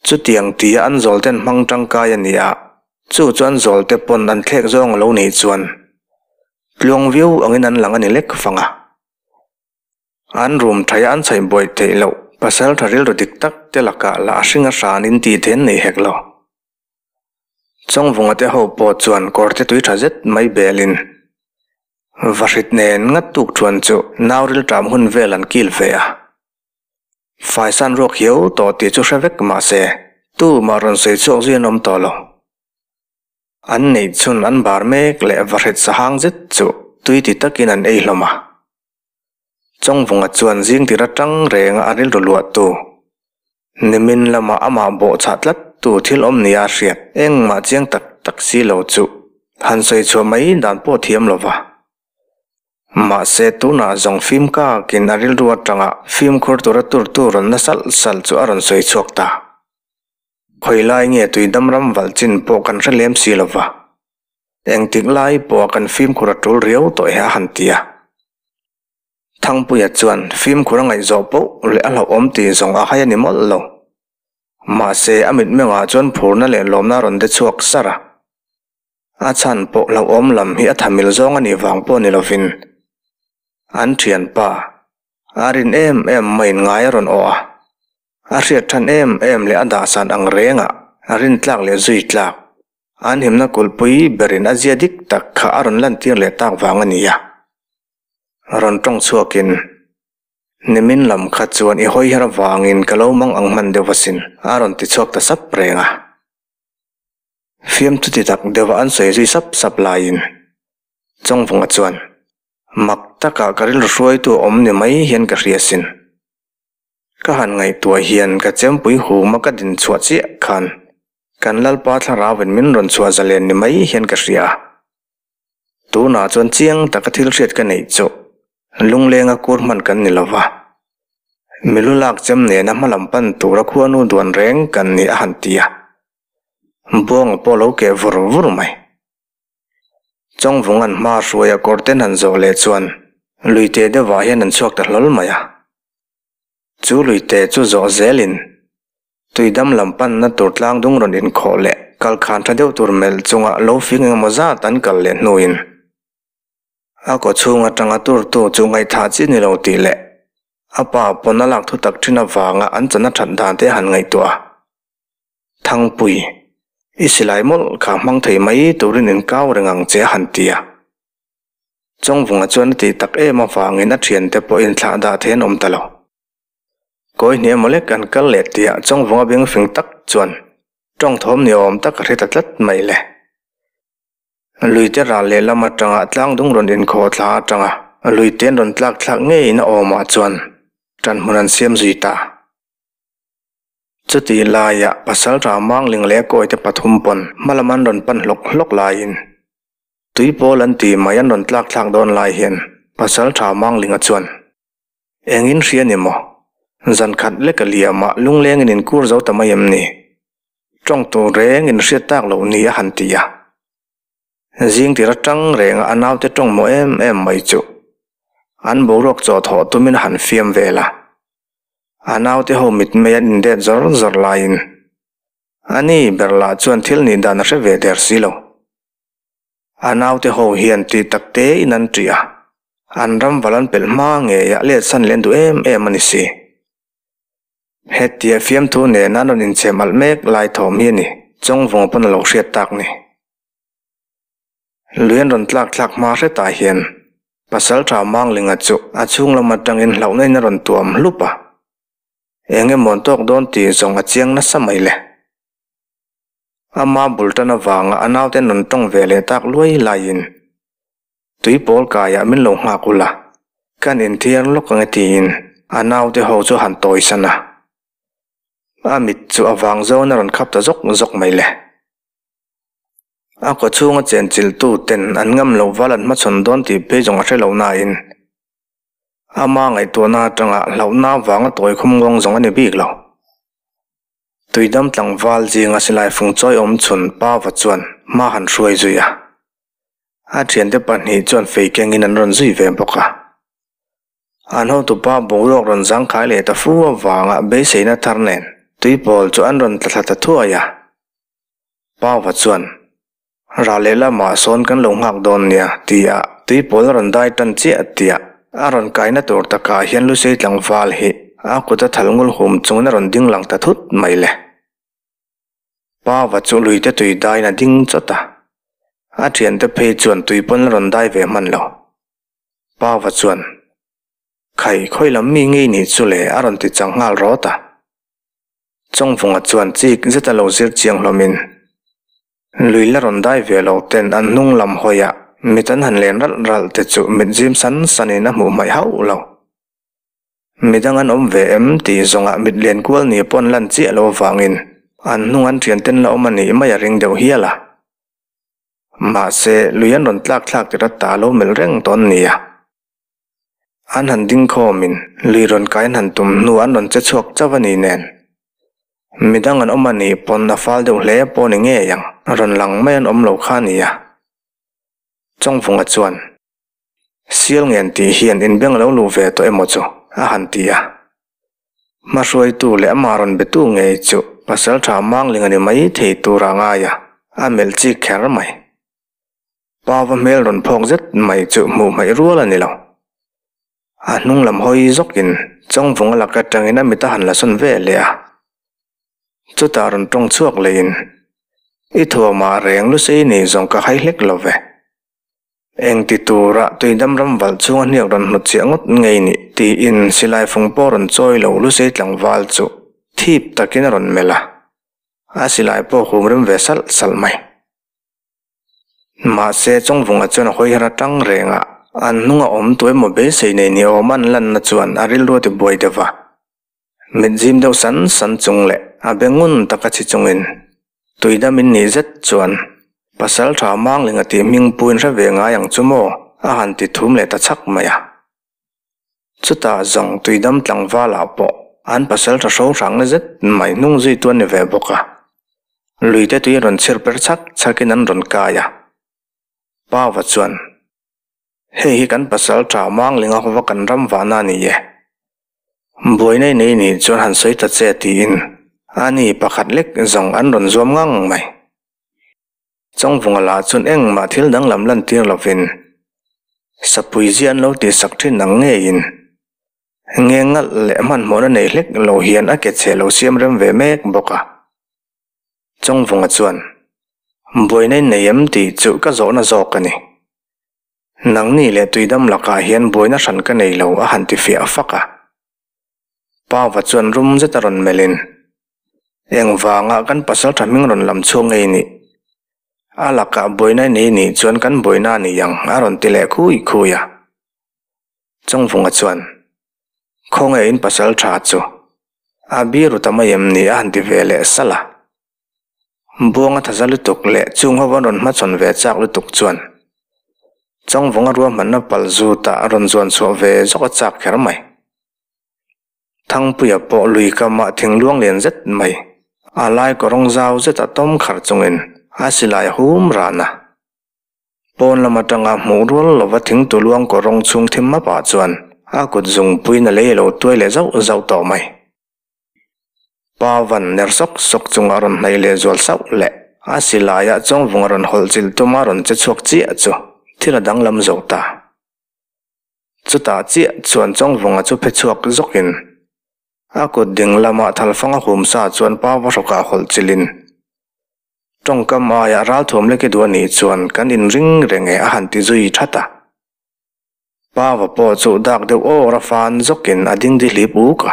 Chutiang tia an zawl ten hmang tangkai a ni a, chu chu an zawl te pawn an thlek zawng a lo nih chuan tluang viau angin an lang a ni lek fang a. An rum thaia an chhaih buaih theih loh pasal tha rilru dik tak te lakah lah a hring a hran in tih then nei hek lo. Chawngvunga te ho pawh chuan kawr te tui tha zet mai belin vahrit nen ngat tuk thuan chu nau rilṭam hun vel an kil ve a. Faisan ruak hiau tawh tih chu hre vek mahse tumah rawn sawi chhuak zui an awm tawh lo. An neih chhun an bar mek leh vahrit sahang zet chu tui ti takin an ei hlawm a. Chawngvunga chuan zing tir atang renga a rilru luahtu, nimin lama amah bawhchah tlattu thil awm nia a hriat engmah chiang tak tak si lo chu han sawi chhuah mai dan pawh thiam lo va. Mahse, tunah zawng fim kakin a rilru atanga fimkhur tura turtu rawn na salh salh chu a rawn sawi chhuak ta. Khawi lai nge tuidam ram valh chin pawh kan hre lem si lova, engtik lai pawha kan fimkhur a tul riau tawh e a han ti a. Thangpuia chuan fimkhur a ngaihzawh poh leh a hlauhawm tih zawng a hai a ni mawlh lo. Mahse, a mitmengah chuan phurna leh lawmna a rawn de chhuak sar a. A chhan pawh hlauhawm lam hi a thamil zawng a nih vang pawh ni lovin an thianpa a rin em em maiin ngai a rawn awh a. A hriat than em em leh a dahsan ang rengah a rin tlak leh zui tlak. An himna kulhpui berin a zia dik tak kha a rawn lantir leh tak vang a ni a. Rawn tawng chhuakin, Nimin lam kha chuan i hawi her avangin ka lo mang ang hman deuh asin, a rawn ti chhuak ta sap reng a. Fiamthu ti tak deuha an sawi zui sap sap laiin Chawngvunga chuan, Mak takah ka rilru hruaitu a awm ni mai hian ka hria asin. Ka han ngaihtuah hian ka chempui huma ka din chhuah chiah khan kan Lalpa thlarauin min rawn chhuah zalen ni mai hian ka hria a. Tunah chuan chiang taka thil hriat ka neih chu lunglenga kur hman kan ni lova, milu lak chem nena hmalam pan tura khuanu duan reng kan ni a han ti a. Buanga pawh lo keh vur vur mai. Chawngvunga'n hma hruaia kawr ten han zawh leh chuan luite deuhah hian an chhuak ta hlawl mai a. Chu luite chu zawh zelin tuidam lam panna tur tlang dung rawn inkhawh leh kalkhan tha deuh tur melh chunga lo fing engemaw zat an kal leh hnuin a kaw chhung atanga turtu chu ngaihthah chi ni lo tih leh a pa pawn a lak thutak thin avanga an chana that dan te a han ngaihtuah a. Thangpui, i silai mawlh kha hmang thei mai turin inkau reng ang che a han ti a. Chawngvunga chuan a tih tak em avangin a thiante pawh inthlah dah thei an awm ta lo. Kawi hniam mawlek an kal leh tihah Chawngvunga beng fing tak chuan tawng thawm ni awm tak a hre ta tlat mai le. Luite ral lehlam atanga tlangdung rawn inkhawh thla atanga luite an rawn tlak thlak ngeiin a awmah chuan ṭanhmun an siam zui ta. Chutih laiah Pasalṭha Mangling leh a kawite pathum pawn hmalam an rawn pan hlawk hlawk laiin tui pawl an tih mai an rawn tlak thlak dawn lai hian Pasalṭha Manglinga chuan, Engin hria ni maw? Zan khat lek a liamah lunglengin in kur zo ta mai em ni? Tawng tur reng in hriat tak loh ni a han ti a. Zing tir atang renga a naute tawng maw em em mai chu an boruak chaw thawh tumin a han fiam vel a. A naute ho mitmei an indet zawr zawr laiin a ni ber lah chuan thil nih dan a hre ve der si lo. A naute ho hian tih tak tein an ṭih a, an ram val an pelh hma ngeiah let san leh an duh em em a ni si. Hetia fiamthu nena an rawn inchhem alh mek lai thawm hi a ni, Chawngvunga pawn a lo hriat tak ni. Lui an rawn tlak thlak hma hretah hian Pasalṭha Manglinga chu a chhung lam aṭangin hlauhna in a rawn tuam hlup a. Eng emaw an tawk dawn tih zawng a chiang nasa mai le. Ama bul tan avanga a naute an rawn tawng ve leh tak luai laiin tui pawl kaiah min lo nghak ula, kan inthiar lawk ang e tiin a naute ho chu a han tawisan a. A mit chu a vang zawn a rawn khap ta zawk zawk mai le. A kaw chhunga chenchilhtu ten an ngam loh val an hmachhawn dawn tih phei zawng a hre lo nain ama ngaihtuahna atanga hlauhna avanga tawi khum ngawng zawng a ni bik lo. Tuidam tlangval zinga silai fung chawi awm chhun Pava chuan hma han hruai zui a. A thiante pahnih chuan fei kengin an rawn zui ve bawk a. An hotupa boruak rawn zangkhai leh ta fu avanga beiseina thar nen tuipawl chu an rawn tla thla ta thuai a. Pauva chuan, Rah leh lamah sawn kan lo nghak dawn nia, tia tuipawl a rawn dai tan chiah tia a rawn kaina tur takah hian Lusei tlangval hi a kut a thal ngul hum chungin a rawn ding lang ta thut mai le. Pauva chu luite tui daiin a ding chawt a, a thiante phei chuan tuipawn a rawn dai ve hman lo. Pauva chuan, Khai, khawi lam mi ngei nih chu le a rawn ti chang nghal rawt a. Chawngvunga chuan chik zeta lo zir chiang hlawmin, Lui la rawn dai ve lo ten an hnung lam hawiah mit an han len ralh ralh te chu mit zim san sanin a hmuh hmaih hauh lo. Midang an awm ve em tih zawngah mit len kual ni pawn lan chiah lo avangin an hnung an thian ten la awm a nih mai a ring deuh hial a. Mahse, lui an rawn tlak thlak tir ata lo melh reng tawn nia. An han ding khawmin lui rawn kai an han tum hnu an rawn che chhuak chauh a ni nen. Midang an awm a nih pawn a fal deuh hle pawh ni ngei ang, rawn lang mai an awm lo kha a ni a. Chawngvunga chuan, Sial ngen tih hian inbeng a lo luh ve tawh emaw chu? a han ti a. Hmahruaitu leh amah rawn betu ngei chu Pasalṭha Mangling a ni mai thei tura ngai a, a melh chik kher mai. Pava hmel rawn phawk zet mai chu hmuh hmaih rual a ni lo. A hnung lam hawi zawkin Chawngvunga lak atangin a mit a han la sawn ve leh a. Chutah rawn tawng chhuak leiin, I thuamah reng lusei nei zawng ka hai hlek lo ve. Engti tura tuidam ram valh chhunga hniak rawn hnawt chiah ngawt ngei nih tiin silai fung pawh rawn chawi lo lusei tlangval chu thip takin a rawn melh a. A silai pawh hum rem ve salh salh mai. Mahse, Chawngvunga chuan a hawi her atang reng a, an hnunga awm tu emaw beisei nei ni awm an lanna chuan a rilru a ti buai deuh va. Mit zim deuh san san chung leh a be ngun taka chhi chungin tuidam in nih zet chuan pasal tha Manglinga tih hming puin hre ve ngai ang chu maw a han ti thum leh ta chhak mai a. Chutah zawng tuidam tlangvalah pawh an pasal tha hro hrang na zet mai hnung zui tu an ni ve bawk a. Luite tui rawn chhir per chhak chhakin an rawn kai a. Pava chuan, Hei hi kan pasal tha Manglinga hova kan ram vahna a ni e. Buaina i nei nih chuan han sawi ta che tiin a ni pakhat lek zawng an rawn zuam ngang mai. Chawngvunga lah chuan engmah thil danglam lantir lovin sapui zia an lo tihsak thin ang ngeiin nge ngalh leh hmanhmawhna nei hlek lo hian a ke chhe lo siam rem ve mek bawk a. Chawngvunga chuan, Buaina in nei em tih chu ka zawhna zawk a ni. Nangni leh tuidam lakah hian buaina hran ka nei lo a han ti fiah fak a. Pauva chuan rum zet a rawn melhin, Engvanga kan pasal tha hming rawn lam chhuak ngei nih? A lakah buaina i nei nih chuan kan buaina a ni ang, a rawn ti leh khui khui a. Chawngvunga chuan, Khawnge in pasal tha chu? A biru ta mai em ni? a han ti ve leh salh a. Buanga thaza lutuk leh chung ho an rawn hmachhawn ve chak lutuk chuan Chawngvunga ruahmanna pal zutah a rawn zuan chhuah ve zawk a chak kher mai. Thangpuia pawh lui kamah thingluang lian zet mai, a lai kawrawng zau zeta tawm khar chungin a silai a hum ran a. Pawn lam atanga hmuh rual lova thingtu luang kawrawng chhung thim mapah chuan a kut zungpuiin a lei a lo tuai leh zauh zauh tawh mai. Pa van ner sawk sawk chunga rawn hnaih leh zual sauh leh a silaiah Chawngvunga rawn hawlh chilh tuma rawn che chhuak chiah chu thil a danglam zo ta. Chutah chiah chuan Chawngvunga chu phe chhuak zawkin a kut ding lamah thalfanga hum sa chuan pa va hrawkah hawlh chilhin tawngkam aiah ralthuam lek i duh a nih chuan kan inring reng e a han ti zui that a. Pa va pawh chu dak deuh awr a fan zawkin a ding di hlip uk a.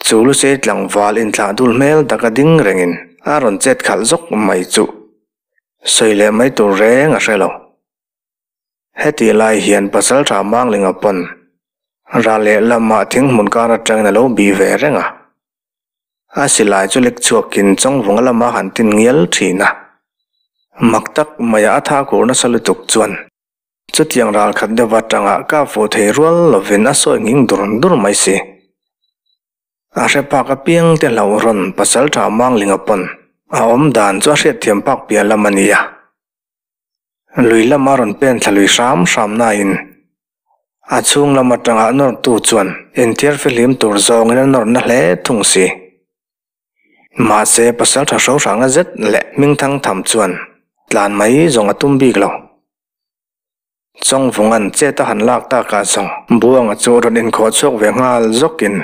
Chu Lusei tlangval inthlah dul hmel tak a ding rengin a rawn chet khalh zawk mai chu sawi leh mai tur reng a hre lo. Hetih lai hian Pasalṭha Manglinga pawn ral leh lamah thinghmun kar aṭangin a lo bih ve reng a. A silai chu lek chhuakin Chawngvunga lama han tin ngial ṭhin a. Mak tak maia a tha kur nasa lutuk chuan chutiang ral khat deuh aṭanga ka fuh thei rual lovin a sawi nghing dur dur mai si. A hre phak apiang te hlauh rawn Pasalṭha Manglinga pawn a awm dan chu a hriatthiam phak piah lam a ni a. Lui lama rawn pen thla lui hram hram nain a chhung lam atanga nawrtu chuan inthiar fihlim tur zawngin a nawrna hle thung si. Mahse pasal tha hro hrangna zet leh hmingthang tham chuan tlan mai zawng a tum bik lo. Chawngvunga'n chet a han lak takah zawng Buanga chu rawn inkhawh chhuak ve nghal zawkin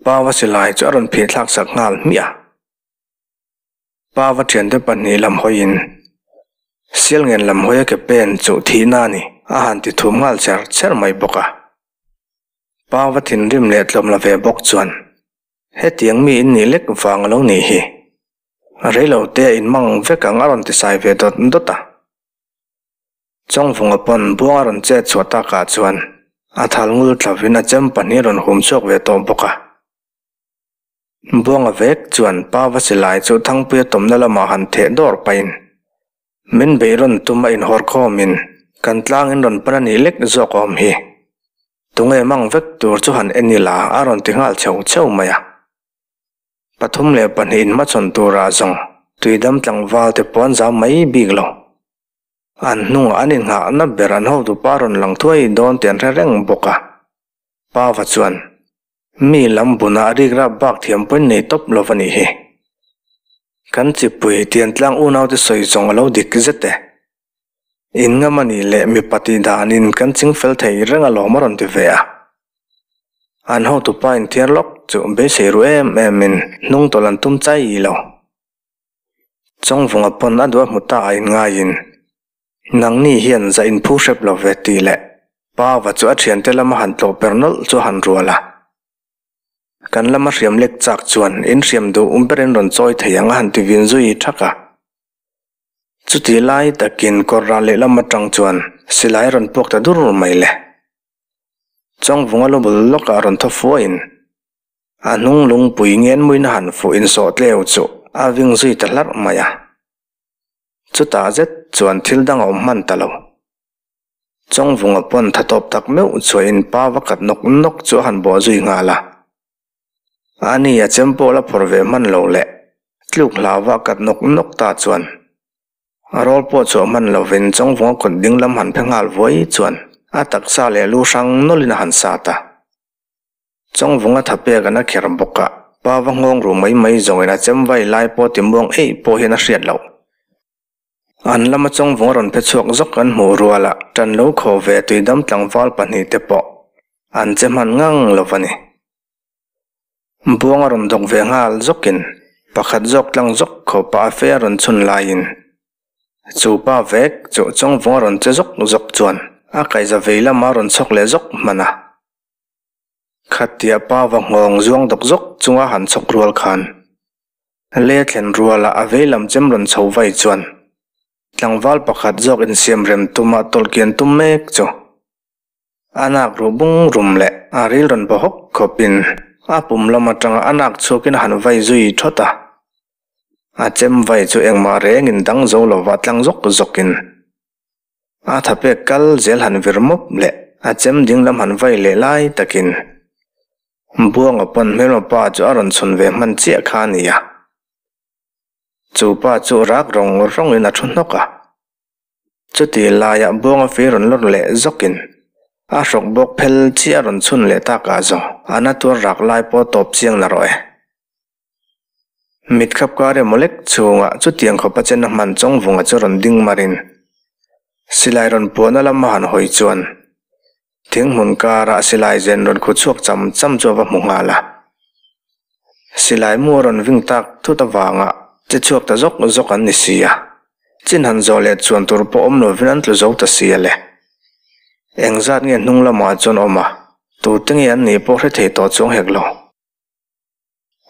Paua silai chu a rawn phih thlak sak nghal hmiah a. Pa va thiante pahnih lam hawiin Sialngen lam hawi a ke pen chu thihna a ni a han ti thum nghal cher cher mai bawk a. Pa va thinrim leh tlawm la ve bawk chuan hetiang mi in nih lek vang a lo nih hi. Reilo te a inmang vek ang a rawn ti sai ve dawt dawt a. Chawngvunga pawn buang a rawn chet chhuah takah chuan a thal ngul tlavin a chem pahnih a rawn hum chhuak ve tawh bawk a. Buanga vek chuan pa va silai chu Thangpuia tawmna lamah han theh dawr pahin min beih rawn tum a inhawr khawmin kan tlangin rawn pan a nih lek zawk awm hi. Tunge mang vek tur chu han en ila a rawn ti nghal chheu chheu mai a. 3 in hmachhawn turah zawng tuidam tlangval te pawh an zam mai bik lo. An hnungah an inghahna ber an hotupa rawn lang thuai dawn tih an hre reng bawk a. Pava chuan, Mi lam bunah rikrap bak thiam pawhin nei tawp lo va nih hi. Kan chipui Tiantlang unaute sawi zawng a lo dik zet e. In ngam a nih leh mipa tih danin kan ching fel thei reng alawm a rawn ti ve a. An hotupa inthiar lawk chu beisei ru em emin hnung tawlh an tum chai lo. Chawngvunga pawn a duh a hmu ta a inngaiin, Nangni hian za inphu hrep lo ve tih leh Pava chu a thiante lama han tlawh per nawlh chu a han rual a. Kan lama hriam lek chak chuan in hriam duh um berin rawn chawi thei ang a han ti vin zui thak a. Chuti lai takin kawr ral lehlam atang chuan silai rawn puak ta dur mai le. Chawngvunga lu bul lawkah rawn thaw fuaiin a hnung lungpui ngen muina han fuh insawh tleu chu a ving zui ta hlarh mai a. Chutah zet chuan thil dang a awm hman ta lo. Chawngvunga pawn tha tawp tak meuh chuahin pa va kat nawk nawk chu a han bawh zui nghal a. Ani a chem pawh la phawrh ve hman lo leh tluk hlauva kat nawk nawk ta chuan a rawl pawh chhuah hman lovin Chawngvunga kut ding lam han phe nghal vuai chuan a taksa leh lu hrang nawlhin a han sat a. Chawngvunga tha pek an a kher bawk a, pa va nghawng ru mai mai zawngin a chem vai lai pawh ti muang eih pawh hian a hriat loh. An lama Chawngvunga rawn phe chhuak zawk an hmuh rual a, ṭan lo khaw ve tuidam tlangval pahnihte pawh an che hman ngang lo va ni. Buang a rawn dawk ve nghal zawkin pakhat zawk tlang zawk khawpa a fe a rawn chhun laiin chu pa vek chu Chawngvunga rawn che zawk zawk chuan a kaihza vei lama rawn chhawk leh zawk hman a. Khatia pa va nghawng zuang dawk zawk chunga han chhawk rual khan le thlen ruala a vei lam chem rawn chho vai chuan tlangval pakhat zawk insiam rem tuma tawlhkian tum mek chu a nak ruh bung rum leh a ril rawn baw hawk khawpin a pum lam atanga a nak chhuakin a han vai zui thawt a. A chem vai chu engmah rengin dang zo lova tlang zawk zawkin A tha pek kal zel han vir mawp leh a chem ding lam han vai leh lai takin Buanga pawn hmelma pa chu a rawn chhun ve hman chiah kha a ni a. Chu pa chu rak rawng rawngin a thu hnawk a. Chuti laiah Buanga fei rawn lawr leh zawkin a hrawk bawk phel chiah a rawn chhun leh takah zawng a na tuar rak lai pawh tawp chiang na rawh e. Mit khap kar emaw lek chhungah chutiang khawpa chen a hman Chawngvunga chu rawn ding marin silai rawn puahna lama han hawi chuan thing hmun karah silai zen rawn khu chhuak cham cham chu a va hmu nghal a. Silai mu a rawn ving tak thut avanga che chhuak ta zawk zawk an ni si a, chin han zawh leh chuan tur pawh awm lovin an tlu zo ta si a le. Engzat nge hnung lamah chuan awm a, tute nge an nih pawh hre thei tawh chuang hek lo.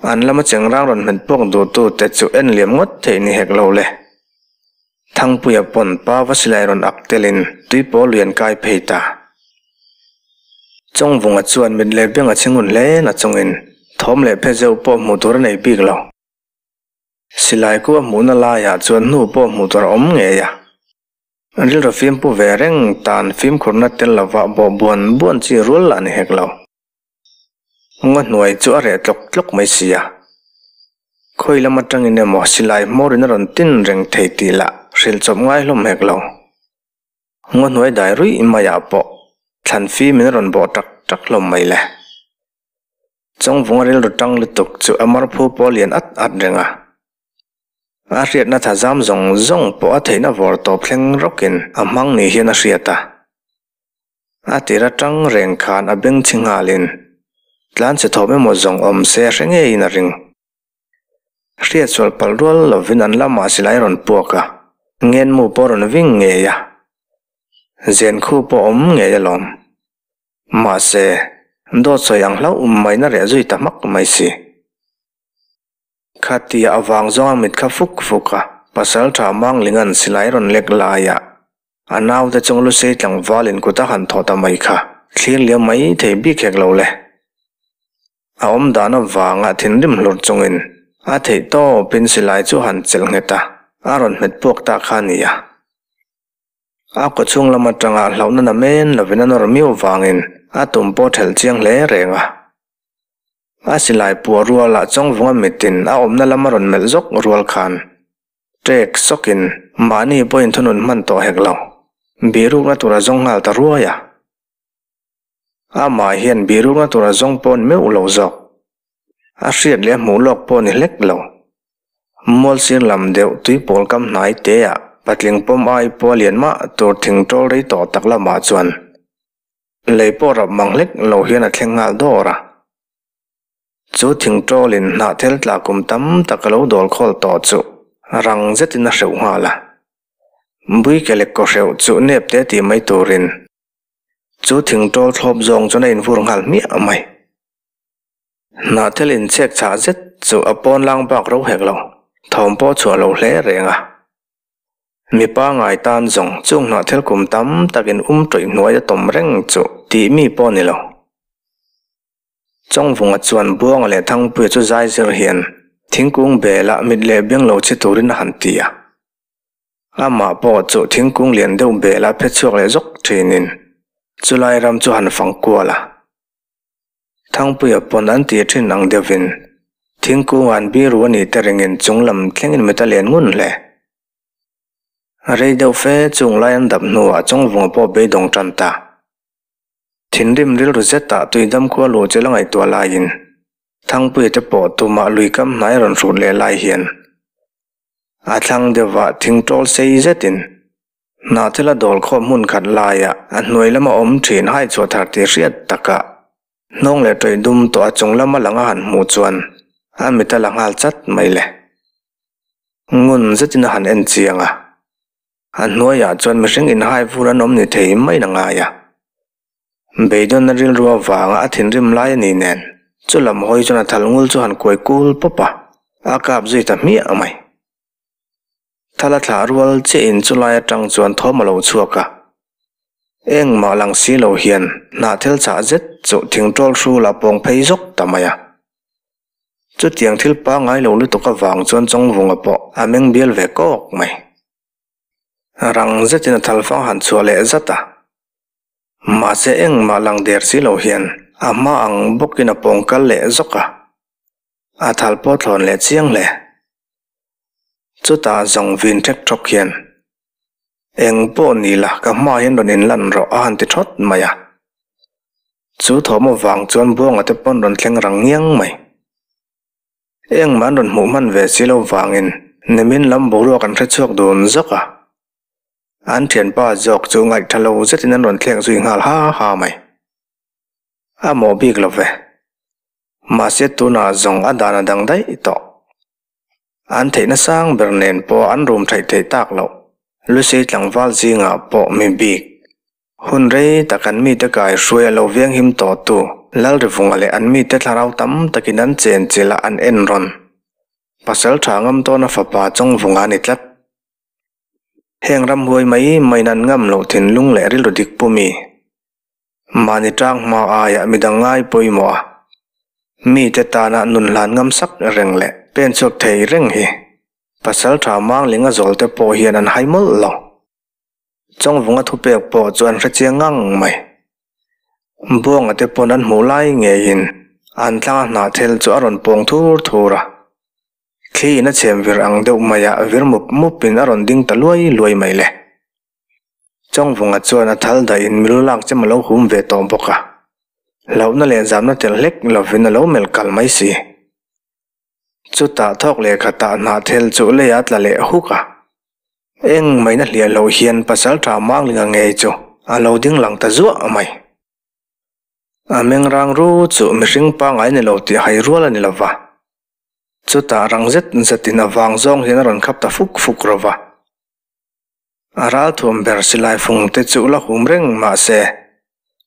An lama chengrang rawn hmet puak duhtute chu en liam ngawt theih ni hek lo le. Thangpuia pawn pa va silai rawn ak telin tuipawl lui an kai phei ta. Chawngvunga chuan mit leh beng a chhi ngun hle na chungin thawm leh phe zeuh pawh hmuh tur a nei bik lo. Silai ku a hmuhna laiah chuan hnu pawh hmuh tur a awm ngei a. Rilru fimpu ve reng tan fimkhurna tel lova bawh buan buan chi rual lah ni hek lo. Ngaw hnuai chu a reh tlawk tlawk mai si a. Khawi lam atangin emaw silai hmawrin a rawn tin reng thei tih lah hrilh chawp ngai hlawm hek lo. Ngaw hnuai dai ruih maiah pawh thlan fimin a rawn bawh tak tak hlawm mai le. Chawngvunga rilru tang lutuk chu a marphu pawh a lian at at reng a. A hriatna tha zam zawng zawng pawh a theihna vawr tawp thleng rawkin a hmang ni hian a hriat a. A tir atang reng khan a beng chhi nghalin tlanchhe thawm emaw zawng awm se a hre ngeiin a ring. Hriatsual palh rual lovin an lamah silai rawn puak a, ngenmu pawh rawn ving ngei a, zen khu pawh awm ngei alawm. Mahse, dawt sawi ang hlauh maiin a reh zui ta hmak mai si. Khatia avang zawnga mit kha fuk fuk a, Pasaltha Manglinga'n silai rawn lek laiah a naute chung lusei tlangvalin kut a han thawh ta mai kha thlir liam mai thei bik hek lo le. A awm dan avanga thinrim hlur chungin a theih tawpin silai chu a han chelh nghet a, a rawn hmet puak ta kha a ni a. A kawchhung lam atanga hlauhna namen lovin a nawr miau vangin a tum pawh thelh chiang hle reng a. A silai puah rualah Chawngvunga mitin a awmna lam a rawn melh zawk rual khan ṭek sawkin mahni pawhin thunun hman tawh hek lo. Bihrukna tur a zawng nghal ta ruai a. Amah hian bihrukna tur a zawng pawh ni meuh lo zawk. A hriat leh a hmuh lawk pawh ni hlek lo. Mual sir lam deuh tuipawl kam hnai te ah patling pawm ai pawh a lian mah tur thing ṭawl rei tawh tak lamah chuan lei pawh rap mang hlek lo hian a thleng nghal dawr a. Chu thing ṭawlin hnah thel tla kum tam tak a lo dawl khawl tawh chu rang zetin a hreuh nghal a. Buike lek kaw hreuh chu nep te tih mai turin chu thing ṭawl thlawp zawng chuan a invur nghal hmiah mai. Hnahthel inchhek chhah zet chu a pawn lang bak ro hek lo, thawm pawh chhuah lo hle reng a. Mipa ngai tan zawng chung hnahthel kum tam takin um tawih hnuai a tawm reng chu tih mi pawh ni lo. Chawngvunga chuan Buanga leh Thangpuia chu zai zir hian thingkung belah mit leh beng lo chhe turin a han ti a. Amah pawh chu thingkung lian deuh belah phe chhuak leh zawk thinin chulai ram chu han fang kual a. Thangpuia pawn an tih thin ang deuhin thingkung an biru a nih te ringin chung lam thlengin mit a len ngun hle. Rei deuh fe chung lai an dap hnuah Chawngvunga pawh beidawng tan ta. Thinrim rilru zetah tuidam khua luh chel a ngaihtuah laiin Thangpuia te pawh tumah lui kam hnai a rawn hrut leh lai hian a thlang deuhvah thing tawl sei zetin Hnahthel a dawl khawm hmun khat laiah a hnuai lama awm thin hai chhuah thar tih hriat takah hnawng leh tawih dum tawh a chung lama lang a han hmuh chuan a mit a la nghal chat mai le. Ngun zetin a han en chiang a, a hnuaiah chuan mihring inhai vur an awm ni thei maiin a ngai a. Beidawnna rilru avanga a thinrim lai a ni nen chu lam hawi chuan a thal ngul chu han kuai kul pawp a, a kap zui ta hmiah mai. Thal a thlah rual chiah in chulai atang chuan thawm a lo chhuak a. Engmah lang si lo hian hnahthel chah zet chu thingtawl hrul a pawng phei zawk ta mai a. Chutiang thil pangngai lo lutuk avang chuan Chawngvunga pawh a meng bial ve kawk mai. Rang zetin a thalfang han chhuah leh zat a. Mahse engmah lang der si lo hian a hma ang bawkin a pawng kal leh zawk a. A thal pawh thlawn leh chiang hle. Chutah zawng vin ṭhek ṭhawk hian, Eng pawh ni la, ka hma hian rawn inlan rawh a han ti ṭhawt mai a. Chu thawm avang chuan Buanga te pawn rawn thleng rang ngiang mai. Engmah an rawn hmuh hman ve si lo vangin nimin lam boruak an hre chhuak dun zawk a. An ṭhianpa zawk chu ngaihtha lo zetin an rawn thlek zui nghal ha ha mai. A mawh bik lo ve. Mahse tunah zawng a dan a dang daih tawh. An theihna sang ber nen pawh an rum theih theih tak loh. Lucy tlangval zingah pawh mi bik. Hun rei tak an mite kai hruai a lo veng him tawhtu Lalrivunga leh an mite thlarau tam takin an chenchilh a an en rawn. Pasal tha ngam tawna fapa Chawngvunga a ni tlat. Heng ramhuai mai maiin an ngam loh thinlung leh rilru dik pu mi. Mahni tang hma aiah midang ngai pawimawh a, mite tana nun hlan ngam sak reng leh pen chhuak thei reng hi pasal tha Manglinga zawlte pawh hian an hai mawlh lo. Chawngvunga thupek pawh chu an hre chiang ngang mai. Buanga te pawn an hmuh lai ngeiin an tlanga hnahthel chu a rawn pawng thur thur a, thli in a chhem vir ang deuh maiah vir mup mupin a rawn ding ta luai luai mai le. Chawngvunga chuan a thal dahin milu lak chem a lo hum ve tawh bawk a, hlauhna leh zamna tel hlek lovin a lo melh kal mai si. Chutah thawk leh khatah hnahthel chu lei a tla leh huk a, eng maina hliah loh hian Pasalṭha Manglinga ngei chu a lo ding lang ta zuah mai. A meng rang ru chu mihring pangngai ni lo tih hai rual a ni lova, chutah rang zet zetin a vang zawng hian a rawn khap ta fuk fuk ro va. A ralthuam ber silai fung te chu la hum reng mah se,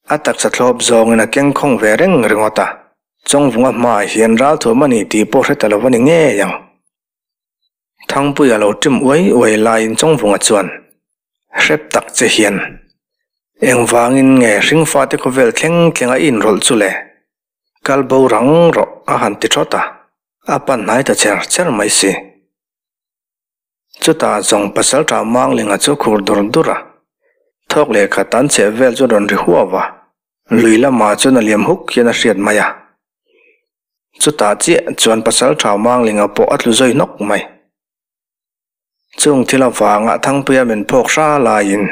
a taksa thlawp zawngin a keng khawng ve reng ringawt a. Chawngvunga hmaah hian ralthuam a ni tih pawh hre ta lo a ni ngei ang. Thangpuia lo ṭim uai uai laiin Chawngvunga chuan, Hrep tak che hian, engvangin nge hringfate khawvel thleng thleng a inrawlh chu le? Kal bo rang rawh a han ti ṭhawt a, a pan hnai ta cher cher mai si. Chutah zawng Pasalṭha Manglinga chu khur dur dur a. Thawk leh khat an chheh vel chu rawn ri huau a, lui lamah chuan a liam huk hian a hriat mai a. Chutah chiah chuan Pasalṭha Manglinga pawh a tlu zawi hnawk mai. Chung thil avanga Thangpuia min phawk hra laiin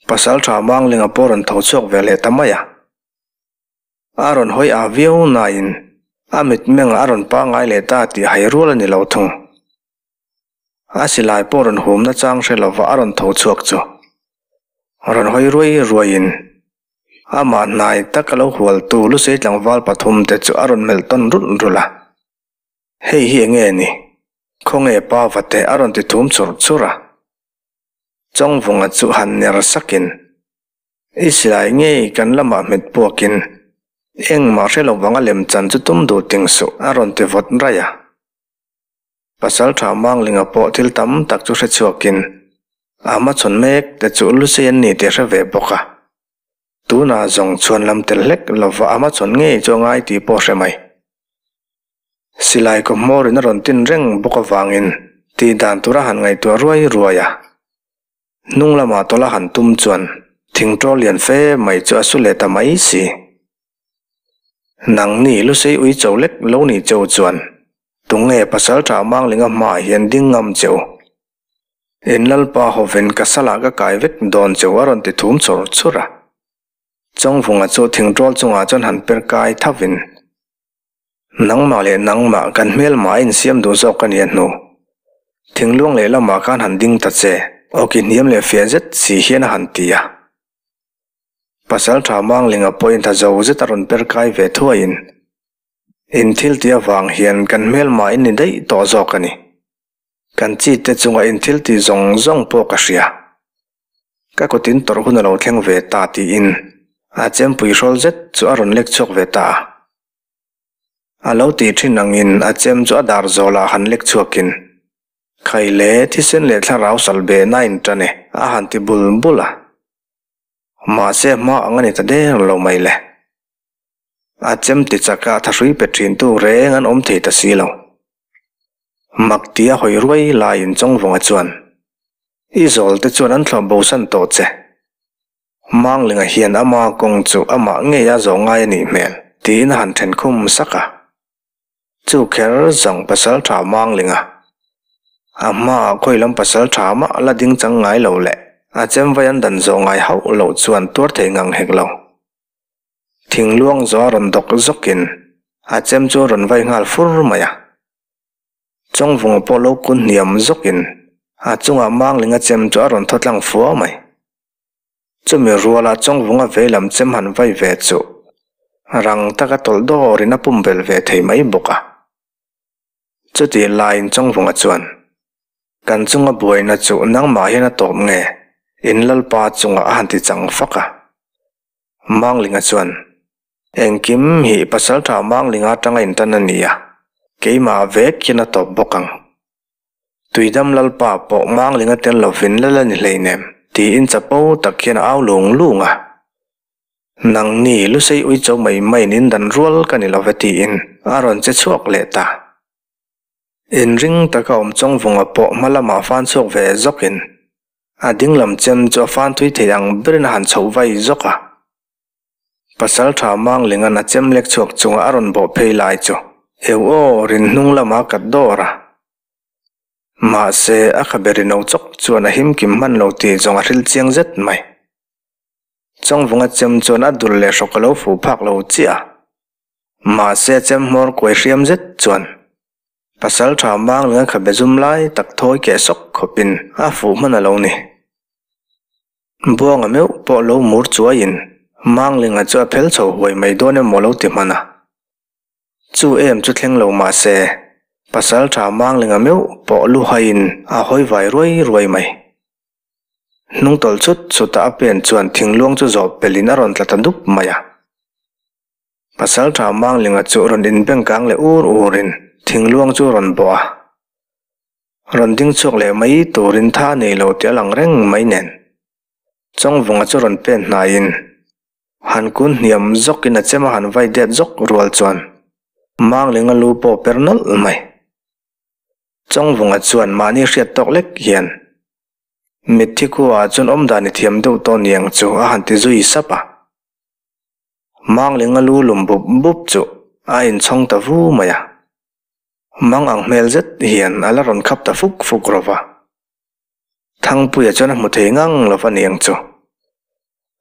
Pasalṭha Manglinga pawh rawn tho chhuak ve leh ta mai a. A rawn hawi ah viau nain a mitmengah a rawn pangngai leh ta tih hai rual a ni lo thung. A silai pawh rawn hum nachang hre lova a rawn tho chhuak chu rawn hawi ruai ruaiin amah hnai taka lo hualtu Lusei tlangval pathumte chu a rawn melh tawn rulh rulh a. Hei hi enge ni? Khawnge pa vate a rawn ti thum churh churh a. Chawngvunga chu han ner sakin I silai ngei kan lamah hmet puakin engmah hre lovang a lemchan chu tum duh ting suh a rawn ti vawt raih a. Pasalṭha Manglinga pawh thil tam tak chu hre chhuakin a hmachhawn mek te chu Lusei an ni tih a hre ve bawk a. Tunah zawng chhuan lam tel hlek lova a hmachhawn ngei chu a ngai tih pawh hre mai. Silai kaw hmawrin a rawn tin reng bawk avangin tih dan tura han ngaihtuah ruai ruai a. Hnung lamah tawlh a han tum chuan thingṭawl lian fe mai chu a su leh ta mai si. Nangni Lusei ui cho lek lo ni cheu chuan tunge Pasalṭha Manglinga hmaah hian ding ngam cheu. In Lalpa hovin ka salah ka kai vek dawn cheu a rawn ti thum chur chur a. Chawngvunga chu thingṭawl chungah chuan han per kai thavin, Nangmah leh nangmah kan hmelmah a insiam duh zawk a ni a hnu. Thingluang lehlamah khan han ding ta che, awki hniam leh fiah zet si hian a han ti a. Pasalṭha Manglinga pawhin tha zo zet a rawn per kai ve thuaiin, In thil tih avang hian kan hmelmah in ni daih tawh zawk a ni. Kan chi te chunga in thil tih zawng zawng pawh ka hria. Ka kutin tawrh hun a lo thleng ve ta tiin a chempui hrawl zet chu a rawn lek chhuak ve ta a. A lo tih ṭhin angin a chem chu a dar zawlah han lek chhuakin, Khai le, thisen leh thlarau sal behna a inṭan e, a han ti bul bul a. Mahse hma ang a ni ta der lo mai le. A chem ti chaka thahrui pe ṭhintu reng an awm thei ta si lo. Mak tia hawi ruai laiin Chawngvawnga chuan, I zawl te chuan an thlawh bosan tawh che. Manglinga hian ama kawng chu amah ngei a zawh ngai a nih hmel, tiin a han then khum sak a. Chu kher zawng pasal tha Manglinga. A hmaah khawi lam pasal tha mah la ding chang ngai lo leh a chemvai an dan zawh ngai hauh loh chuan tuar thei ngang hek lo. Thingluang zawh a rawn dawk zawkin a chem chu a rawn vai nghal fur mai a. Chawngvunga pawh lo kun hniam zawkin a chungah Manglinga chem chu a rawn thaw tlang fua mai. Chumi ruala Chawngvunga veilam chem han vai ve chu rang taka tawlh dawrin a pumpelh ve thei mai bawk a. Chutih laiin Chawngvunga chuan, Kan chunga buaina chu nangmah hian a tawp nge? In Lalpa chungah a han ti chang fak a. Manglinga chuan, Engkim hi Pasalṭha Manglinga atanga intan a ni a, keimah vek hian a tawp bawk ang. Tuidam Lalpa pawh Manglinga tel lovin lal a ni hleinem, tiin chapo tak hian a au lung lung a. Nangni Lusei Uicho mai maiin in dan rual ka ni love tiin a rawn che chhuak leh ta. Inring taka awm Chawngvunga pawh hma lamah fan chhuak ve zawkin a dinglam chem chu a fan thui thei ang berin a han chhoh vai zawk a. Pasalṭha Manglinga'n a chem lek chhuak chunga a rawn bawh phei lai chu eu aw rin hnung lamah ka dawr a. Mahse, a khabe ri no chawk chuan a him kim hman lo tih zawng a hril chiang zet mai. Chawngvunga chem chuan a dul leh hrawk a lo fuh phak lo chiah a. Mahse, a chem hmawr kuai hriam zet chuan Pasalṭha Manglinga khabe zum lai tak thawi keh sawk khawpin a fuh hman a lo ni. Buanga meuh pawh lo mur chuaiin Manglinga chu a phel chho huai mai dawn emaw lo ti hman a. Chu em chu thleng lo mah se, Pasalṭha Manglinga meuh pawh lu haiin a hawi vai ruai ruai mai. Hnung tawlh chut chutah a pen chuan thingluang chu zawh pelhin a rawn tla ta dup mai a. Pasalṭha Manglinga chu rawn inbengkang leh ur urin thingluang chu a rawn bawh a. Rawn ding chhuak leh mai turin tha nei lo tih a lang reng mai nen. Chawngvunga chu rawn pen hnaiin han kun hniam zawkin a chem a han vai det zawk rual chuan Manglinga lu pawh per nawlh mai. Chawngvunga chuan mahni hriat tawk lek hian. Mitthi khuaah chuan awmdan i thiam deuh tawh niang chu a han ti zui sap a. Manglinga lu lum bup bup chu a inchhawng ta vu mai a. Mang ang hmel zet hian a la rawn khap ta fuk fuk rawh va. Thangpuia chuan a hmu thei ngang lo va niang chu.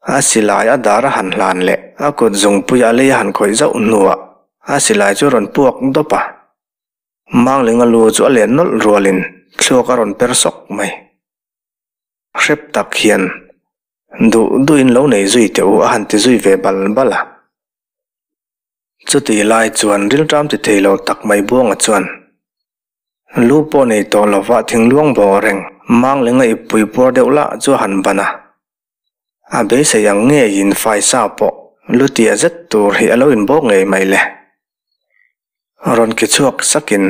A silai a dar a han hlan leh a kut zungpuia a lei a han khawih zauh hnuah a silai chu a rawn puak dawp a. Manglinga lu chu a len nawlh rualin thluak a rawn per sawk mai. Hrep tak hian duh duhin lo nei zui teh u a han ti zui ve bal bal a. Chutih lai chuan rilṭam ti thei lo tak mai Buanga chuan lu pawh nei tawh lova thingluang bawh reng Manglinga ippui puar deuh lah chu a han ban a. A beisei ang ngeiin faisa pawh lu tia zet tur hi a lo inbawk ngei mai le. Rawn ki chhuak sakin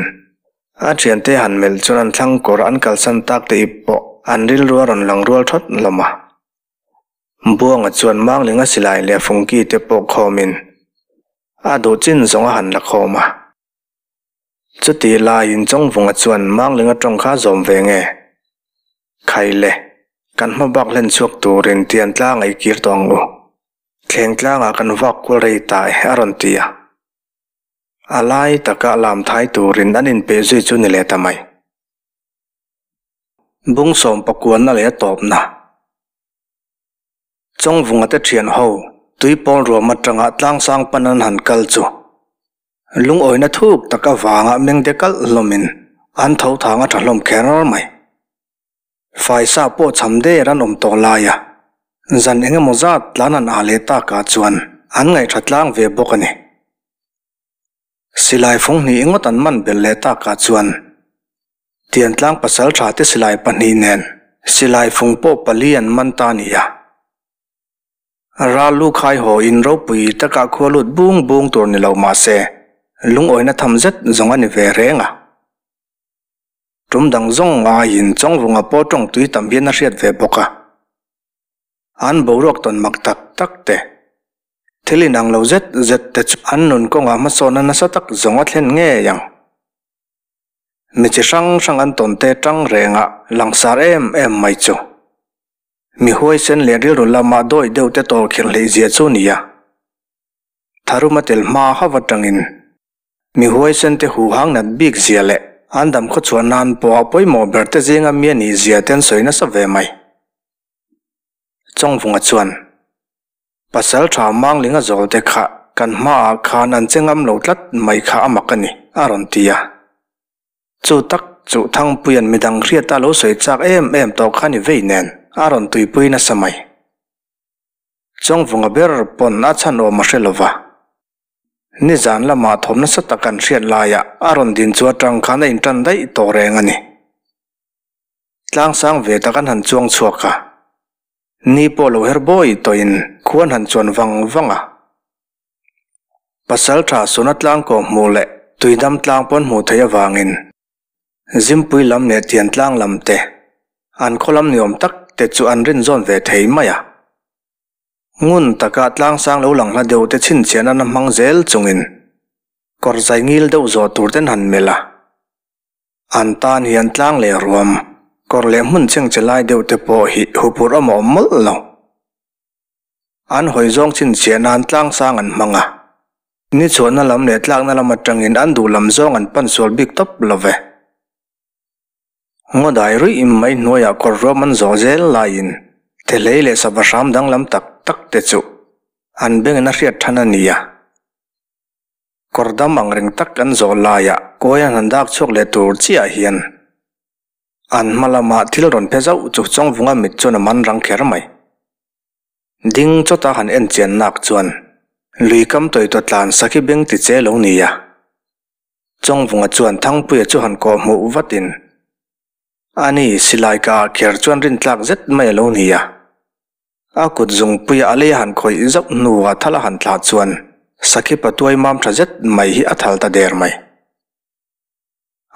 a thiante han melh chuan an thlang kawr an kalsan tak te ip pawh an rilru a rawn lang rual thawt hlawm a. Buanga chuan Manglinga silai leh fungki te pawh khawmin a duh chin zawng a han la khawm a. Chutih laiin Chawngvunga chuan Manglinga tawng kha zawm ve nge? Khai le, kan hma bak hlen chhuak turin tian tlanga i kir tawh ang u. Thleng tlangah kan vak kual rei ta e, a rawn ti a. A lai taka lam thai turin an inpeh zui chu ni leh ta mai. Bung sawm pakuanna leh a tawpna. Chawngvunga te thian ho tuipawl ruam atanga tlangsang pan an han kal chu Lungawina thuk tak avanga meng de kalh hlawmin an tho thang a tha hlawm kher mai. Faisa pawh cham der an awm tawh lai a, zan eng emaw zat tlan an ah leh takah chuan an ngaihṭha tlang ve bawk a ni. Silai fung hnih ngawt an man belh leh takah chuan Tiantlang pasalṭha te silai pahnih nen silai fung pawh pali an man ta a ni a. Ral lu khai haw in ropui takah khua lut bung bung tur ni lo mah se, lungawina tham zet zawng a ni ve reng a. Tum dang zawng aiin Chawngvunga pawh tawng tui tam hian a hriat ve bawk a. An boruak tawn mak tak tak te, thil inang lo zet zet te chu an nun kawngah hmasawnna nasa tak zawng a thlen ngei ang. Mi chi hrang hrang an tawn te tang rengah langsar em em mai chu. Mi huaisen leh rilru lama dawi deuh te tawr khirh hleih zia chu nia. Tharum a tel hma hauh atangin mi huaisen te huhang nat bik zia leh an dam khawchhuah nan pawh a pawimawh ber te zinga mi a nih zia te an sawi nasa ve mai. Chawngvunga chuan, Pasal tha Manglinga zawl te kha kan hmaah khan an che ngam lo tlat mai kha a mak a ni, a rawn ti a. Chu tak chu Thangpuia'n midang hriata lo sawi chak em em tawh kha ni vei nen a rawn tuipui nasa mai. Chawngvunga ber pawn a chhan awm a hre lova. Nizan lamah thawm nasa tak an hriat laia a rawn din chu atang khan a intan daih tawh reng a ni. Tlangsang ve tak an han chuang chhuak a. Ni pawh lo her bawi tawhin khuan han chuan vang vang a. Pasal tha suna tlang kawh hmuh leh tuidam tlang pawn hmuh theih avangin Zimpui lam leh Tiantlang lam te, an khaw lam ni awm tak te chu an rin zawn ve thei mai a. Ngun taka tlangsang lo lang hla deuh te chhinchhiahna na hmang zel chungin kawr zai ngil deuh zawh tur ten han melh a. An tan hian tlang leh ruam, kawr leh hmun chengche lai deuh te pawh hi huphurh awm a awm mawlh lo. An hawi zawng chhinchhiah nan tlangsang an hmang a, ni chhuahna lam leh tlakna lam atangin an duh lam zawng an pan sual bik tawp lo ve. Ngaw dai ruih mai hnuaiah kawr ruam an zawh zel laiin thehlei leh sava hram danglam tak tak te chu an bengin a hriat than a ni a. Kawr dam ang reng tak an zawh laiah kawi an han dak chhuak leh tur chiah hian An hma lamah thil rawn phe zauh chu Chawngvunga mit chuan a man rang kher mai. Ding chawta han en chian nak chuan lui kam tawi tawh tlan sakhi beng ti che lo ni a. Chawngvunga chuan Thangpuia chu han kawh hmuh vatin, Ani, silai ka ah kher chuan rintlak zet mai a lo ni a. A kut zungpuia a lei a han khawih zauh hnuah thal a han thlah chuan sakhi patuai mam tha zet mai hi a thal ta der mai.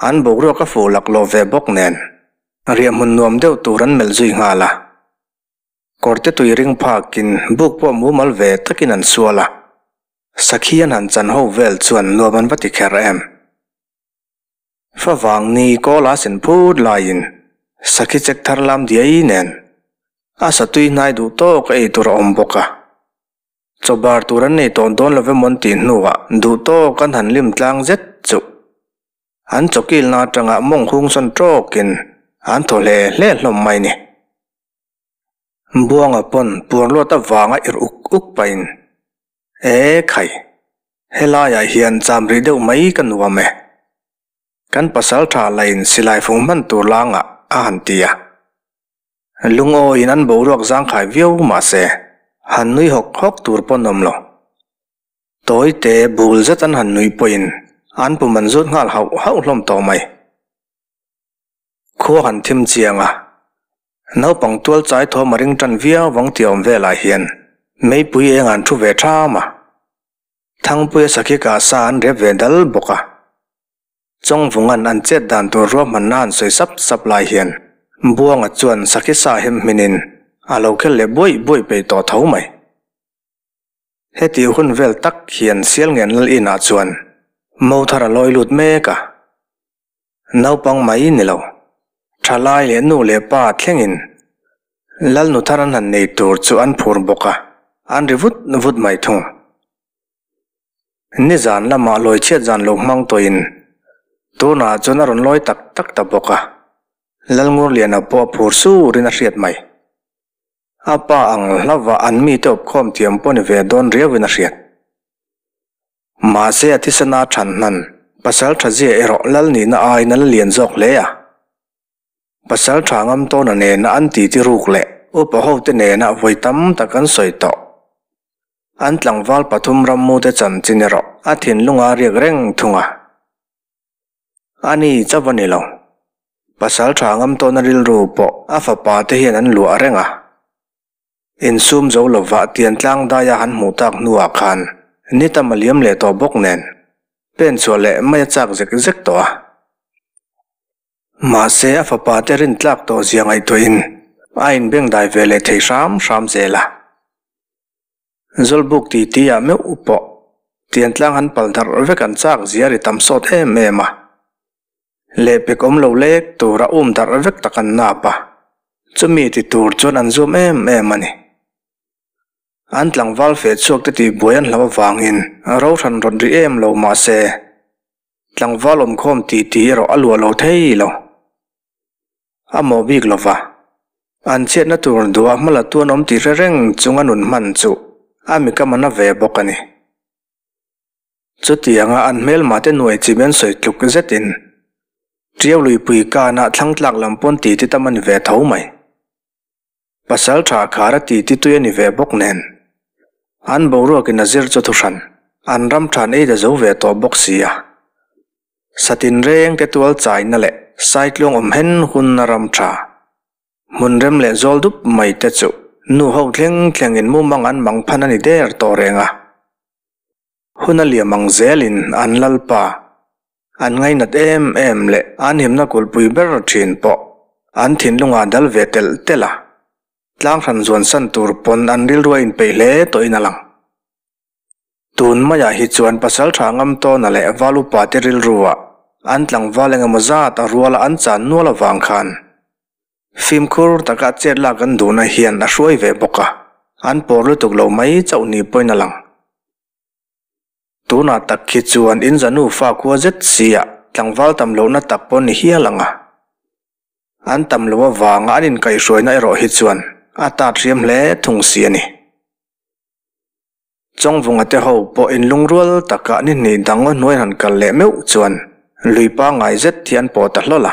An boruak a fuh laklawh ve bawk nen riahhmun nuam deuh tur an melh zui nghal a. Kawrte tui ring phakin buk pawh mumal ve takin an sual a, sakhi an han chan ho vel chuan nuam an va ti kher em. Favang ni kawl a sen phut laiin Sakhi chek thar lam diai nen a satui hnai duh tawk a ei tur a awm bawk a. Chaw bar tur an nei tawh dawn lo emawn tih hnuah duh tawk an han lim tlang zet chuh. An chawkilna atanga mawng hung sawn tawkin an thaw hle hle hlawm mai ni. Buanga pawn puar luat avanga irh uk uk pahin, E khai, helaiah hian cham rih deuh mai ka nuam e. Kan pasal tha lain silai fung hman tur langah a han ti a. Lungawiin an boruak zangkhai viau mahse, han nui hawk hawk tur pawn awm lo. Tawite bul zet an han nuih pawhin an pum an zut nghal hauh hauh hlawm tawh mai. Khua han thim chiang a, naupang tual chai thawm a ring tan viau vang tih awm velah hian meipui eng an thu ve tham a. Thangpuia sakhi kah sa an rep ve dal bawk a. Chawngvunga'n an chet dan tur ruahmanna han sawi sap sap lai hian Buanga chuan sakhi sa hem hminin a lo khel leh buaih buaih peih tawh tho mai. Heti hun vel tak hian Sialngen Lal inah chuan Mothar a lawi lut mek a. Naupang mai ni lo, thalai leh nu leh pa thlengin Lalnu thar an han nei tur chu an phur bawk a, an ri vut vut mai thung. Nizan lamah lawi chhiat zan lo hmang tawhin tunah chuan a rawn lawi tak tak ta bawk a, Lalngurliana pawh a phur surin a hriat mai. A pa ang hlauhah an mite awpkhawm thiam pawh ni ve dawn riauin a hriat. Mahse a thisena than hnan pasal tha zia erawh lal nihna aiin a la lian zawk hle a. Pasal tha ngam tawna nena an titi ruk leh upa hote nena vawi tam tak an sawi tawh. An tlangval pathum rammute chanchin erawh a thinlunga riak reng thung a. A ni chauh a ni lo. Pasal tha ngam tawna rilru pawh a fapa te hian an luah reng a. Insum zo lova tian tlang daia han hmuh tak hnuah khan ni tam a liam leh tawh bawk nen pen chhuah leh mai a chak zek zek tawh a. Mahse a fapa te rin tlak tawh zia ngaihtuahin a inbengdai ve leh thei hram hram zel a. Zawlbuk ti ti ah meuh pawh tian tlang han pal darh vek an chak zia ri tam sawt em em a. Lehpek awm lo lek tura um darh vek tak an nap a, chumi ti tur chuan an zuam em em a ni. An tlangval feh chhuak te tihbuai an hlauh avangin rohran rawn ri em lo mah se, tlangval awmkhawm ti ti erawh a luah lo thei lo. A mawh bik lo va, an chhiatna tur duah hmala tuan awm tih hre reng chunga nun hman chu a mikam a na ve bawk a ni. Chutianga an hmelmate nuai chim an sawi tluk zetin Ṭiau luipui kanah thlangtlak lam pawn titi tam a ni ve tho mai. Pasal ṭha khar a titi tui a ni ve bawk nen. An boruakin a zir chu thuhran an ram ṭhan ei ta zo ve tawh bawk si a. Satin reng te tual chaina leh saitluang awm hen hunna ram ṭha. Hmun rem leh zawl dup mai te chu nu ho thleng thlengin mumang an mang phan a ni der tawh reng a. Hun a liam ang zelin an lalpa, an ngainat em em leh an himna kulhpui ber thin pawh an thinlungah dal ve telh telh a, tlang hran zuan san tur pawn an rilru a inpeih hle tawhin a lang. Tun maiah hi chuan pasal tha ngam tawna leh val upa te rilruah an tlangval engemaw zat a ruala an chan nual avang khan Fimkhur taka chet lak an duhna hian a hruai ve bawk a, an pawr lutuk lo mai chauh ni pawhin a lang. Tunah tak khi chuan in zanu fa khua zet sia tlangval tam lohna tak pawh ni hial ang a. An tam loh avanga an inkaihhruaina erawh hi chuan a tat hriam hle thung si a ni. Chawngvunga te ho pawh inlungrual takah ni hnih dang aw hnuai han kal leh meuh chuan lui pangngai zet hi an pawh ta hlawl a.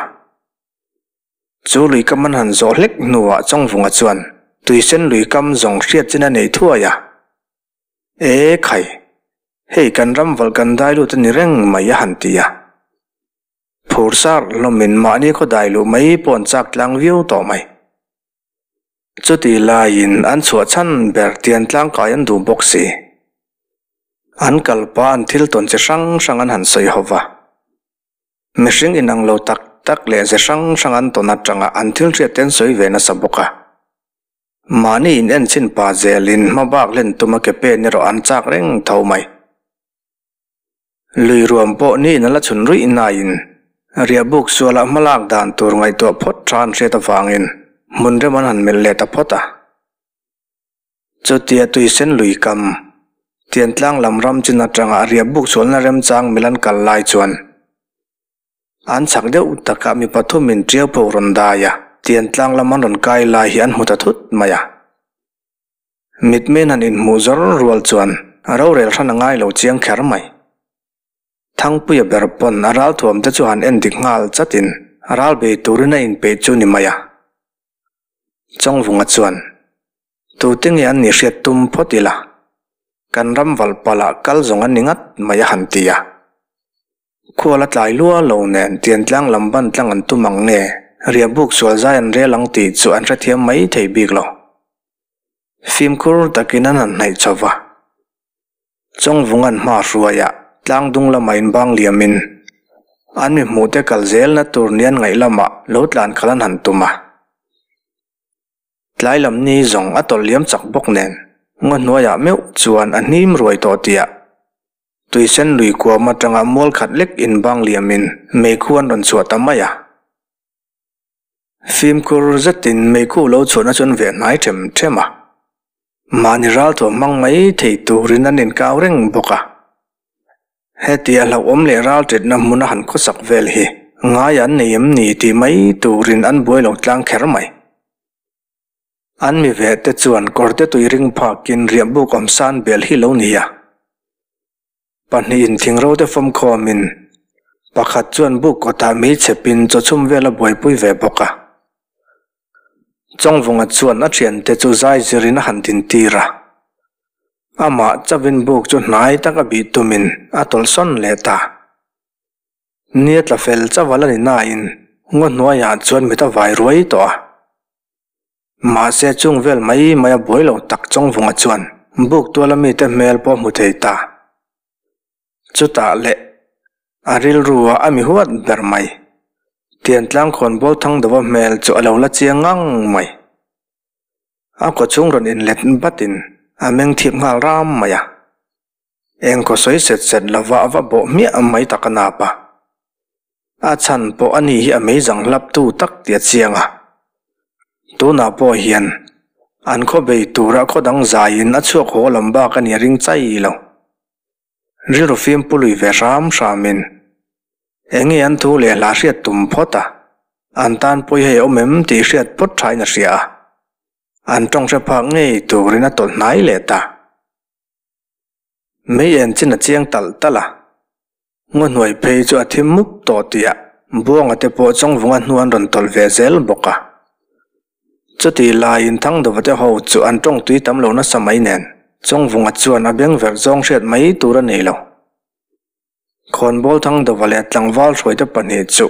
Chu lui kam an han zawh hlek hnuah Chawngvunga chuan tuisen lui kam zawng hriat chin a nei thuai a. E khai, hei kan ram valh kan dai lut a ni reng mai a han ti a. Phur sar hlawmin mahni khaw dai luh mai pawh an chak tlang viau tawh mai. Chuti laiin an chhuah chhan ber tian tlangkai an duh bawk si. An kalpa an thil tawn chi hrang hrang an han sawi ho va. Mihring inang lo tak tak leh ze hrang hrang an tawn atanga an thil hriat te an sawi ve nasa bawk a. Mahni in enchhin pa zelin hma bak hlen tuma ke pen erawh an chak reng tho mai. Lui ruam pawh niin a la chhun ruih naiin Riahbuk sualah hmalak dan tur ngaihtuah phawt tha an hriat avangin hmun rem an han melh leh ta phawt a. Chutia tuisen lui kam, Tiantlang lam ram chin atanga riahbuk sualna remchang mil an kal lai chuan an chak deuh takah mi pathumin tiau pho rawn dai a, Tiantlang lam an rawn kai lai hi an hmu ta thut mai a. Mitmen han inhmuh zawr rual chuan rorel hran a ngai lo chiang kher mai. Thangpuia ber pawn a ralthuam te chu han en dik nghal chatin ral bei turin a inpeih chu ni mai a. Chawngvunga chuan, Tute nge an nih hriat tum phawt ila, kan ram valh palh ah kal zawng an ni ngat mai a han ti a. Khual a tlai lua lo nen Tiantlang lam ban tlang an tum ang nge riahbuk sual zai an rel ang tih chu an hrethiam mai thei bik lo. Fimkhur takin an han hnaih chho va. Chawngvunga'n hma hruaia tlang dung lama inbang liamin an mi hmuhte kal zelna tur nian ngaih lamah lo tlan khalh an han tum a. Tlai lam ni zawng a tawlh liam chak bawk nen ngaw hnuaiah meuh chuan a hnim ruai tawh tih ah tuisen lui kuam atanga mual khat lek inbang liamin meikhu an rawn chhuah ta mai a. Fimkhur zetin meikhu lo chhuahna chu an veh hnai them them a, mahni ralthuam hmang mai thei turin an inkau reng bawk a. Hetia hlauhawm leh ralṭitna hmuna han khawsak vel hi ngai an nei em ni tih mai turin an buai lo tlang kher mai. An mi veh te chuan kawrte tui ring phakin riahbuk awmsan bel hi lo ni a. Pahnihin thingro te fawmkhawmin pakhat chuan buk kawtah mei chhepin chawchhum vel a buaipui ve bawk a. Chawngvunga chuan a thiante chu zai zirin a han dintir a. Amah chauhin buk chu hnai tak a bih tumin a tawlhsawn leh ta. Ni a tla fel chauh a la ni nain ngaw hnuaiah chuan mit a vai ruai tawh a. Mahse chung vel mai mai a buai lo tak Chawngvunga chuan buk tuala mite hmel pawh hmu thei ta. Chutah leh a rilru ah a mi huat ber mai. Tiantlang khawnbawl Thangdova hmel chu a lo la chiang ngang mai. A kawchhung rawn inlet batin a meng thip nghal ram mai a. Eng khaw sawi set set lova a va bawh hmiah mai tak a nap a. A chhan pawh a ni hi a meizang hlap tu tak tih a chiang a. Tunah pawh hian an khaw bei tura khaw dang zaiin a chhuak haw lam bak a ni a ring chai lo. Rilru fim pu lui ve hram hramin eng nge an thu leh hla hriat tum phawt a, an tan pawi hei a awm em tih hriat phawt thain a hria a. An tawng hre phak ngei turin a tawlh hnai leh ta. Mei en chin a chiang talh talh a, ngaw hnuai phei chu a thim mup tawh tih ah Buanga te pawh Chawngvunga hnu an rawn tawlh ve zel bawk a. Chutih laiin Thangdova te ho chu an tawng tui tam lo nasa mai nen Chawngvunga chuan a beng verh zawng hriat mai tur a nei lo. Khawnbawl Thangdova leh tlangval hruaite pahnih chu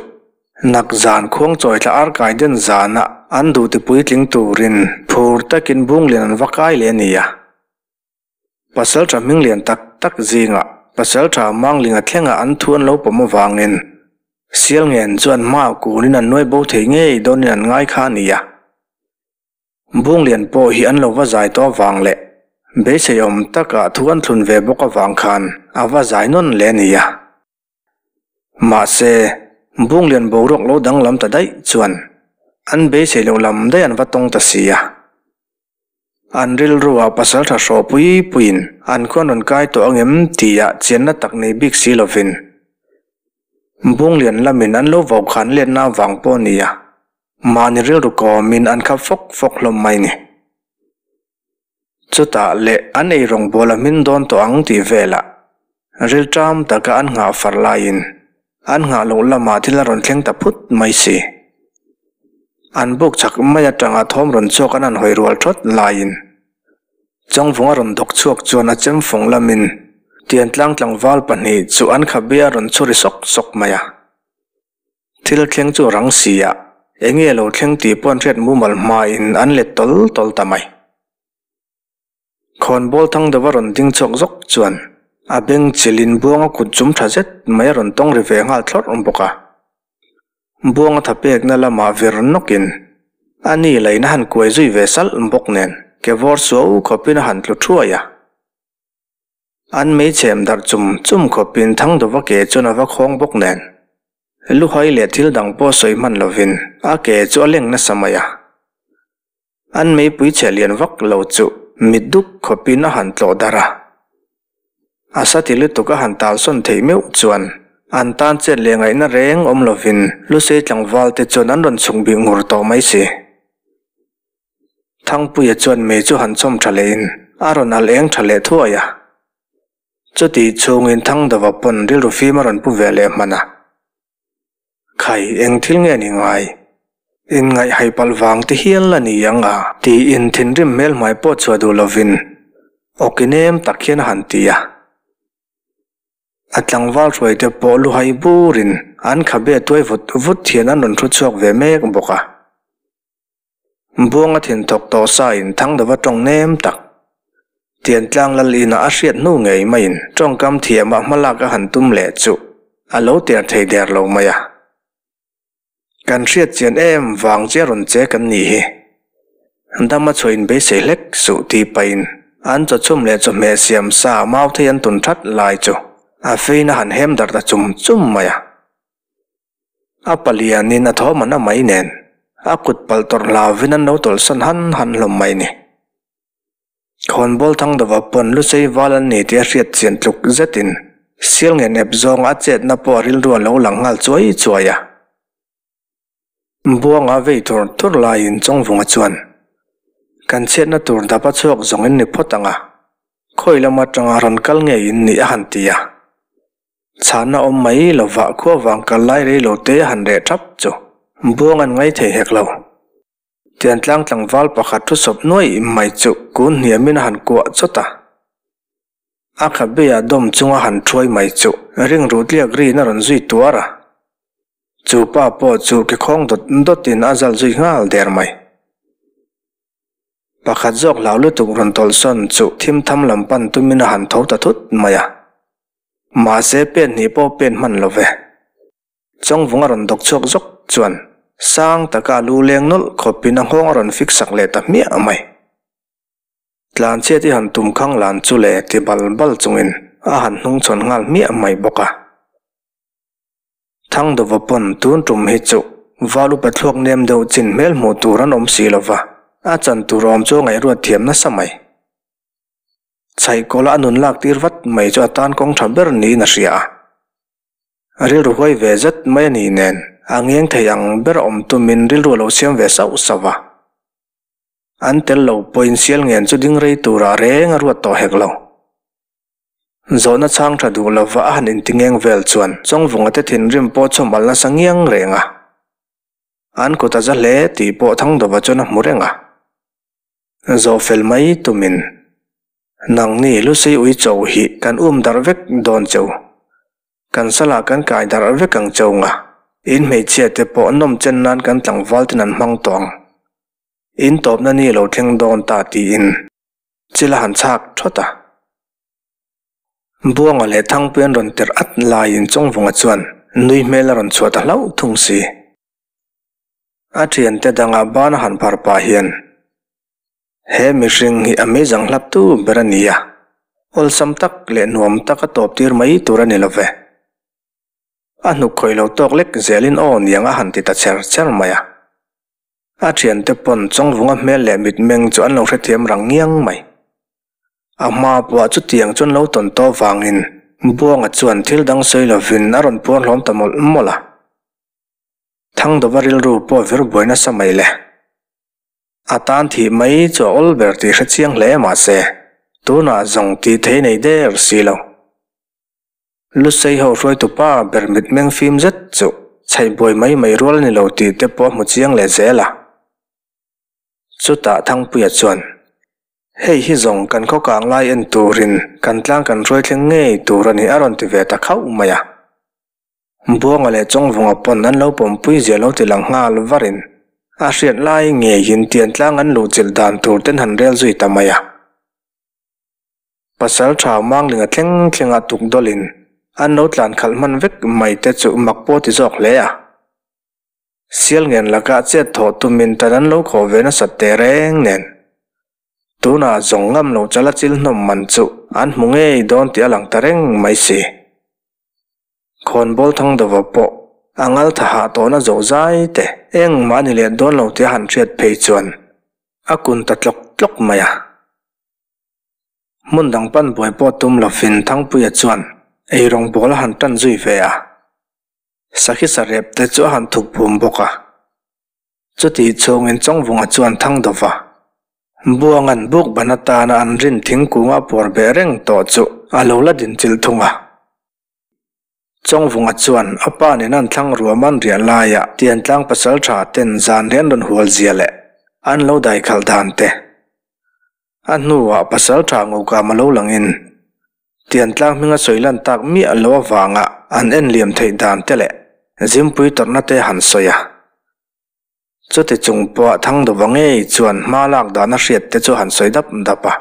nak zan khuang chawi thla arkai den zana an duh tipuitling turin phur takin Bunglian an va kai leh a ni a. Pasalṭha hming lian tak tak zingah Pasalṭha Manglinga thlengah an thu an lo pawm avangin Sialngen chuan hma kunin an nuai bo thei ngei dawnin an ngai kha a ni a. Bunglian pawh hi an lo va zai tawh avang leh beiseiawm takah thu an thlun ve bawk avang khan a va zai nawn leh a ni a. Mahse, Bunglian boruak lo danglam ta daih chuan an beisei loh lam daih an va tawng ta si a. An rilruah pasalṭha hrawh pui puiin an khuan rawn kai tawh ang em tihah chianna tak nei bik si lovin Bunglian lamin an lo vaukhân letna avang pawh nia mahni rilru kawmin an khap fawk fawk hlawm mai ni. Chutah leh an ei rawngbawl a hmin dawn tawh ang tih velah rilṭam taka an nghah far laiin an nghah loh lamah thil a rawn thleng ta phut mai si. An buk chak mai atanga thawm rawn chhuak an han hawi rual thawt laiin Chawngvunga rawn dawk chhuak chuan a chem fawng lamin Tiantlang tlangval pahnih chu an khabe a rawn chhu ri sawk sawk mai a. Thil thleng chu rang si a, enge lo thleng tih pawh an hriat mumal hmain an let tawl tawl ta mai. Khawnbawl Thangdova rawn ding chhuak zawk chuan a beng chilhin Buanga kut zum tha zet mai a rawn tawng ri ve nghal thlawrh bawk a. Buanga tha pekna lamah vir nawkin a ni lain a han kuai zui ve salh bawk nen ke vawr suau khawpin a han tlu thuai a. An meichhem darh chum chum khawpin Thangdova ke chuan a va khawng bawk nen. Luhai leh thil dang pawh sawi hman lovin a ke chu a leng nasa mai a. An meipui chhe lian vak lo chu mit dup khawpin a han tlawh darh a. A sa ti lutuk a han talsawn theih meuh chuan an tan chet leh ngaihna reng awm lovin Lusei tlangval te chuan an rawn chhuk bik ngur tawh mai si. Thangpuia chuan mei chu han chhawm tha lehin a rawn al eng tha leh thuai a. Chutih chhungin Thangdava pawn rilru fim a rawn pu ve leh hman a. Khai, eng thil nge ni ngai? Inngaih hai palh vang ti hial a ni ang a, tiin thinrim hmel hmai pawh chhuah duh lovin awki nem tak hian a han ti a. A tlangval hruaite pawh luhai burin an khabe tuai vut vut hian an rawn thu chhuak ve mek bawk a. Buanga thin thawk tawh sa in Thangdava tawng nem tak. Tiantlang lal inah a hriat hnu ngei maiin tawngkam thiamah hmalak a han tum leh chu a lo ter thei der lo mai a. Kan hriat chian em vang che rawn che kan nih hi. Dama chhuah in beisei hlek suh tih pahin an chawchhum leh chawhmeh siam sa mau thei an tun that lai chu a fein a han hem darh ta chum chum mai a. A palianin a thawm an a mai nen, a kut palh tawrh hlauvin an lo tawlhsawn han han hlawm mai ni. Khawnbawl Thangdova pawn Lusei val an ni tih a hriat chian tluk zetin sial ngen ep zawnga a chetna pawh a rilru a lo lang nghal chuai chuai a. Buanga vei tur tur laiin Chawngvunga chuan, Kan chhiatna tur dap a chhuak zawng in ni phawt ang a, khawi lam atanga rawn kal ngei in nih a han ti a. Chhana awm mai lovah khua vang kal lai rei lo te a han reh thap chu buang an ngai thei hek lo. Tiantlang tlangval pakhat thu sawp nuaih mai chu kun hniamin a han kuah chawt a. A khabeah dawm chunga han thuai mai chu ring ruh tliak riin a rawn zui tuar a. Chu pa pawh chu ke khawng dawt dawtin a zal zui nghal der mai. Pakhat zawk hlau lutuk rawn tawlhsawn chu thim tham lam pan tumin a han tho ta thut mai a. Mahse pen hnih pawh pen hman lo ve. Chawngvung a rawn dawk chhuak zawk chuan sang taka a lu leng nawlh khawpin a nghawng a rawn fik sak leh ta hmiah mai. Tlanchhiat i han tum khang lan chu le ti bal bal chungin a han hnungchhawn nghal hmiah mai bawk a. Thangdova pawn tun tum hi chu val upa thluak nem deuh chin hmel hmuh tur an awm si lova, a chan tur awm chu a ngaihruat thiam nasa mai. Chhaihkawla a nun lak tir vat mai chu a tan kawng tha ber niin a hria a. A rilru huai ve zet mai a ni nen a ngeng thei ang ber awm tumin rilru a lo siam ve sauh sauh a. An tel lo pawhin sial ngen chu ding rei turah reng a ruat tawh hek lo. Zawhna chhang tha duh lova a han intingeng vel chuan Chawngvunga te thinrim pawh chhawm al nasa ngiang reng a. An kut a za hle tih pawh Thangdova chuan a hmu reng a. Zawh fel mai tumin, Nangni Lusei ui cho hi kan um darh vek dawn cheu. Kan salah kan kai darh vek ang cheu nga. In hmeichhia te pawh nawm chen nan kan tlangval ten an hmang tawh ang. In tawpna ni lo thleng dawn ta tiin chil a han chhak thawt a. Buanga leh Thangpui an rawn tirh at laiin Chawngvunga chuan nui hmel a rawn chhuah ta hlauh thung si. A thiante dangah ban a han phar pah hian, He mihring hi a meizang hlap tu ber a ni a, awlsam tak leh nuam taka tawp tir mai tur a ni lo ve. A hnuk khawih lo tawk lek zelin aw niang a han ti ta cher cher mai a. A thiante pawn Chawngvunga hmel leh mitmeng chu an lo hrethiam rang ngiang mai. A hma pawh chutiang chuan lo tawn tawh vangin Buanga chuan thil dang sawi lovin a rawn puar hlawm ta mawlh mawlh a. Thangdova rilru pawh vir buai nasa mai le. A tan thih mai chu a awl ber tih hre chiang hle mahse, tunah zawng tih thei nei der si lo. Lusei ho hruaitu pa ber mitmeng fim zet chu chhaih buai mai mai rual a ni lo tih te pawh a hmu chiang leh zel a. Chutah Thangpuia chuan, Hei hi zawng kan khaw kang lai en turin kan tlang kan hruai thleng ngei tur a ni a rawn ti ve ta khauh mai a. Buanga leh Chawngvunga pawn an lo pawmpui zia lo ti lang nghal varin a hriat lai ngeiin tiantlang an luhchilh dan tur ten han rel zui ta mai a. Pasal tha Manglinga thleng thlenga tuk dawlin an lo tlan khalh hman vek mai te chu mak pawh ti zawk hle a. Sial ngen lakah chet thawh tumin tan an lo khawh ve nasat teh reng nen. Tunah zawng ngam lo chala chil hnawm man chu an hmu ngei dawn tih a lang ta reng mai si. Khawnbawl Thangdova pawh A ngal tha hah tawhna zo zai te engmah a ni leh dawn lo tih a han hriat phei chuan a kun ta tlawk tlawk mai a. Hmun dang pan buai pawh tum lovin Thangpuia chuan eirawng bawl a han tan zui ve a. Sakhi sarep te chu a han thuk phum bawk a. Chutih chhungin Chawngvunga chuan thang do va. Buanga'n buk ban atana an rin thingkung a puar beh reng tawh chu a lo la din chilh thung a. Chawngvunga chuan a pa nen an thlang ruam an riah laiah Tiantlang pasaltha ten zan rian rawn hual zia leh an lo daikhalh dan te. A hnuah pasaltha Ngokama lo langin Tiantlang hminga sawi lan tak miah lo avanga an en liam theih dan te leh Zimpui tawrhna te han sawi a. Chuti chung pawh Thangdova ngei chuan hma lak dan a hriat te chu han sawi dap dap a.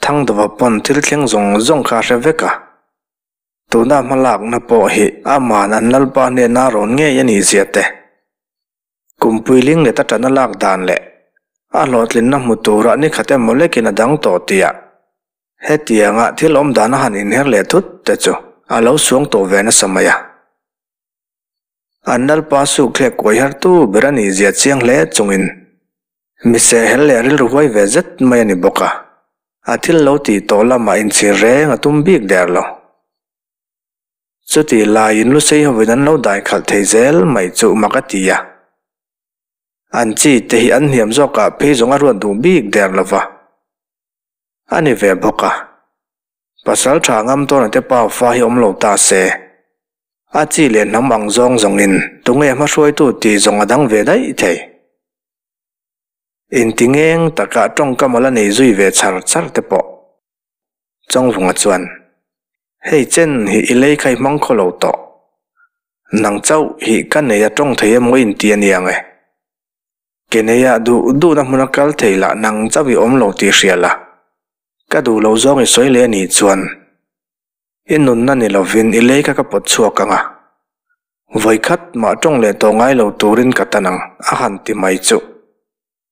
Thangdova pawn thil thleng zawng zawng kha a hre vek a. Tuna hmalakna pawh hi aman an Lalpa hnena rawn ngei a nih zia te, Kumpui ling leh ta ṭana lak dan leh a hlawhtlinna hmu tura ni khat emaw lekin a dang tawh tih ah hetianga thil awm dan a han inher leh thut te chu a lo suang tawh ve nasa mai a. An Lalpa sukthlek kuai hartu ber a nih zia chiang hle chungin Mise hel leh rilru huai ve zet mai a ni bawk a, a thil lo tih tawh lamah inchhir reng a tum bik der lo. Chutih laiin Lusei hovin an lo dai khalh thei zel mai chu mak a ti a. An chi te hi an hniam zawkah phei zawng a ruat duh bik der lo va. A ni ve bawk a. Pasal tha ngam tawna te pa fa hi awm lo ta se. A chi leh hnam ang zawng zawngin tunge hmahruaitu tih zawng a dang ve daih thei. Intingeng takah tawngkam a la nei zui ve char char te pawh. Chawngvunga chuan, Hei chen hi i lei kha i hmang khaw lo tawh. Nang chauh hi ka nei a tawng thei emaw inti a niang e. Ke neia duh duhna hmuna kal thei lah nang chauh i awm lo tih hria la. Ka duh lo zawng i sawi leh a nih chuan I nunna ni lovin i lei kha ka pawt chhuak ang a, vawikhat mah tawng leh tawh ngai lo turin ka tan ang, a han ti mai chu.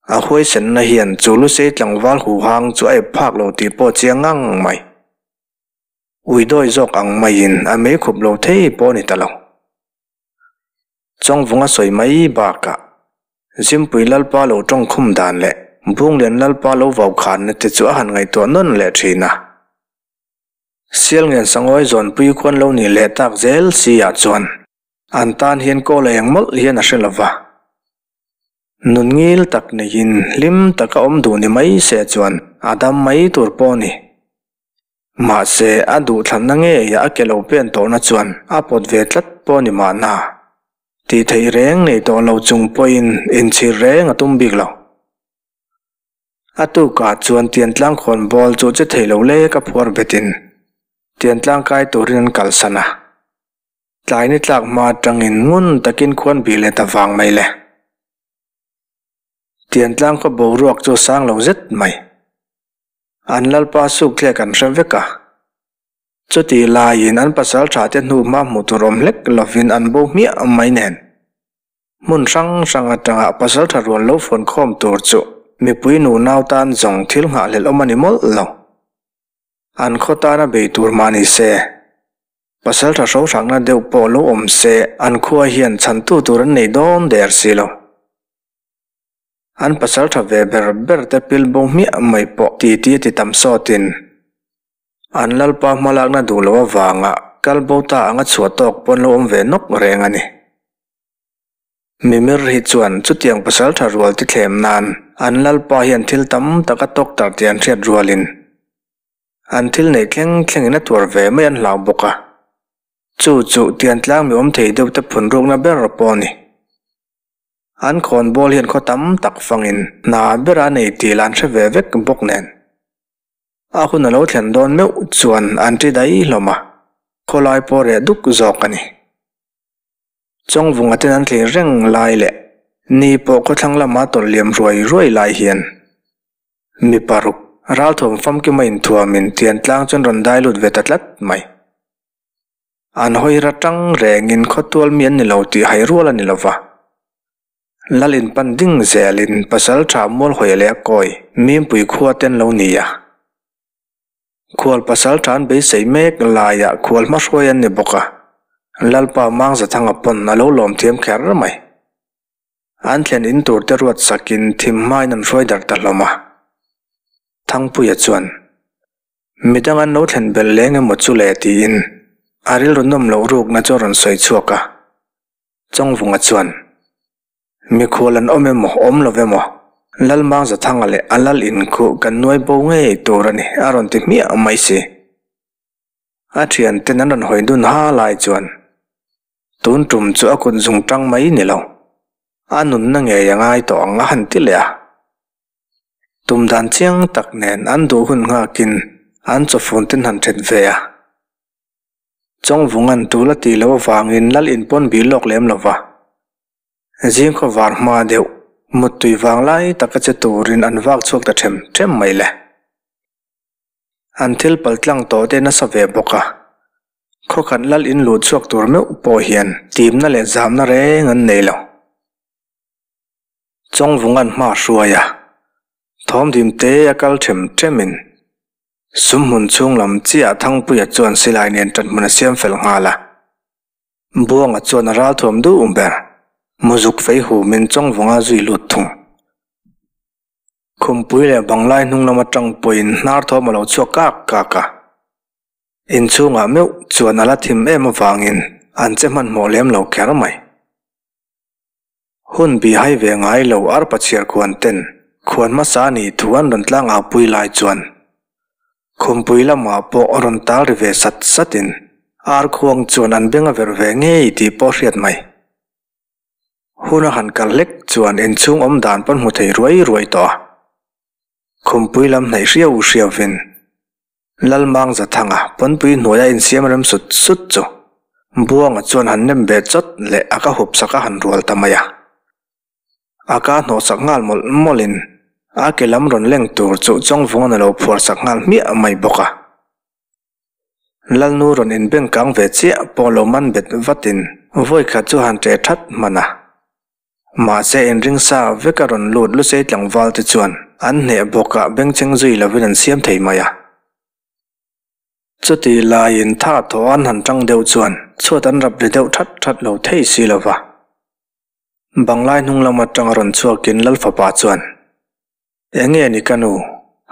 A huaisenna hian chu Lusei tlangval huhang chu a ep phak lo tih pawh chiang ngang mai. Ui dawi zawk ang maiin a mei khup lo thei pawh a ni ta lo. Chawngvunga sawi mai bakah Zimpui Lalpa lo tawngkhum dan leh Bunglian Lalpa lo vaukhanna te chu a han ngaihtuah nawn leh thin a. Sialngen Sangawi zawnpui khuan lo nih leh tak zel si ah chuan an tan hian kawl a eng mawlh hian a hre lo va. Nun ngil tak neiin hlim taka awm duh ni mai se chuan a dam mai tur pawh a ni. Mahse a duhthlanna ngeiah a ke lo pen tawhna chuan a pawt ve tlat pawh a ni mahna. Tih theih reng nei tawh lo chung pawhin inchhir reng a tum bik lo. A tukah chuan Tiantlang khawnbawl chu che thei lo lek a phuar betin Tiantlang kai turin an kalsan a. Tlai ni tlak hma atangin ngun takin khuan bih leh ta vang mai le. Tiantlang khaw boruak chu sang lo zet mai. An lalpa sukthlek an hre vek a. Chutih laiin an pasal tha te hnu hma hmuh tur awm hlek lovin an bo hmiah mai nen. Hmun hrang hrang atanga pasal tha rual lo fawn khawm tur chu mipui nu nau tan zawng thil nghahhlelh awm a ni mawlh lo. An khaw tana bei tur mah ni se, pasal tha hro hrangna deuh pawh lo awm se an khua hian chhantu tur an nei dawn der si lo. An pasal tha ve ber ber te pil bo hmiah mai pawh titi a ti tam sawtin an lalpa hmalakna duh loh avanga kal bo ta anga chhuah tawk pawn lo awm ve nawk reng a ni. Mimir hi chuan chutiang pasal tha rual ti thlem nan an lalpa hian thil tam tak a tawk tar tih an hriat rualin an thil neih thleng thlengin a tuar ve mai an hlau bawk a. Chu chu tiantlang mi awm thei deuh te phun rukna ber pawh a ni. An khawnbawl hian khaw tam tak fangin hna bera a nei tih lah an hre ve vek bawk nen. A hun a lo thlen dawn meuh chuan an ṭi daih hlawm a, khawlai pawh reh duk zawk a ni. Chawngvunga ten an thlir reng lai leh ni pawh khawthlang lama tawlh liam ruai ruai lai hian mi paruk ralthuam famkima inthuamin Tiantlang chuan rawn dai lut ve ta tlat mai. An hawi ra tang rengin khawtual mi an ni lo tih hai rual a ni lova. Lal inpan ding zelin pasal tha mual hawi leh a kawi mimpui khua te an lo ni a. Khual pasal tan beisei mek laiah khual hmahruai an ni bawk a. Lalpa Mangzathanga pawn a lo lawm thiam kher mai. An thlen in tur te ruat sakin thim hmain an hruai darh ta hlawm a. Thangpuia chuan, Midang an lo thlen belh leng emaw chu le tiin a rilru nawm loh rukna chu a rawn sawi chhuak a. Chawngvunga chuan, Mikhual an awm emaw awm lo emaw, Lalmangzathanga leh a lal in khuh kan nuai bo ngei tur a ni a rawn ti hmiah mai si. A thianten an rawn hawi dun ha lai chuan tun tum chu a kut zung tang mai ni lo, a nunna ngei a ngai tawh ang a han ti leh a. Tum dan chiang tak nen an duh hun nghakin an chawfun ten han then ve a. Chawngvunga'n tul a tih loh avangin lal in pawn bih lawk lem lo va. Zingkhaw var hma deuh, muttui vang lai taka che turin an vak chhuak ta them them mai le. An thil pal tlang tawh te nasa ve bawk a. Khawkhat lal in luh chhuak tur meuh pawh hian timna leh zamna reng an nei lo. Chawngvunga'n hma hruai a, thawmdim te a kal them themin sumhmun chhung lam chiah Thangpuia chuan silai nen ṭanhmun a siam fel nghal a. Buanga chuan a ralthuam duh ber, muzuk fei humin Chawngvunga zui lut thung. Khumpui leh banglai hnung lam aṭang pawhin hnar thawm a lo chhuak kak kak a. Inchhungah meuh chuan a la thim em avangin an che hmanhmawh lem lo kher mai. Hun bi hai ve ngai lo arpa chhiar khuan ten khuan hmasa a nih thu an rawn tlang au pui lai chuan Khumpui lamah pawh a rawn tal ri ve sat sat in ar khuang chuan an beng a verh ve ngei tih pawh hriat mai. Hun a han kal hlek chuan inchhung awm dan pawn hmu thei ruai ruai tawh a. Khumpui lam hnaih hriau hriau vin Lalmangzathanga pawnpui hnuaia insiam rem sut sut chu Buanga chuan han nem ve chawt leh a ka hup sak a han rual ta mai a. A ka hnawh sak nghal mawlh mawlhin a ke lam rawn leng tur chu Chawngvunga'n a lo phuar sak nghal hmiah mai bawk a. Lalnu rawn inbeng kang ve chiah pawh lo man bet vatin vawikhat chu han ṭe ṭhat hman a. Mahse inring sa vek a rawn lut Lusei tlangval te chuan an hneh bawkah bengchheng zui lovin an siam thei mai a. Chutih laiin tha thaw an han tang deuh chuan chhuat an rap ri deuh that that lo thei si lova. Banglai hnung lam atanga rawn chhuakin Lalfapa chuan, Enge ni ka nu,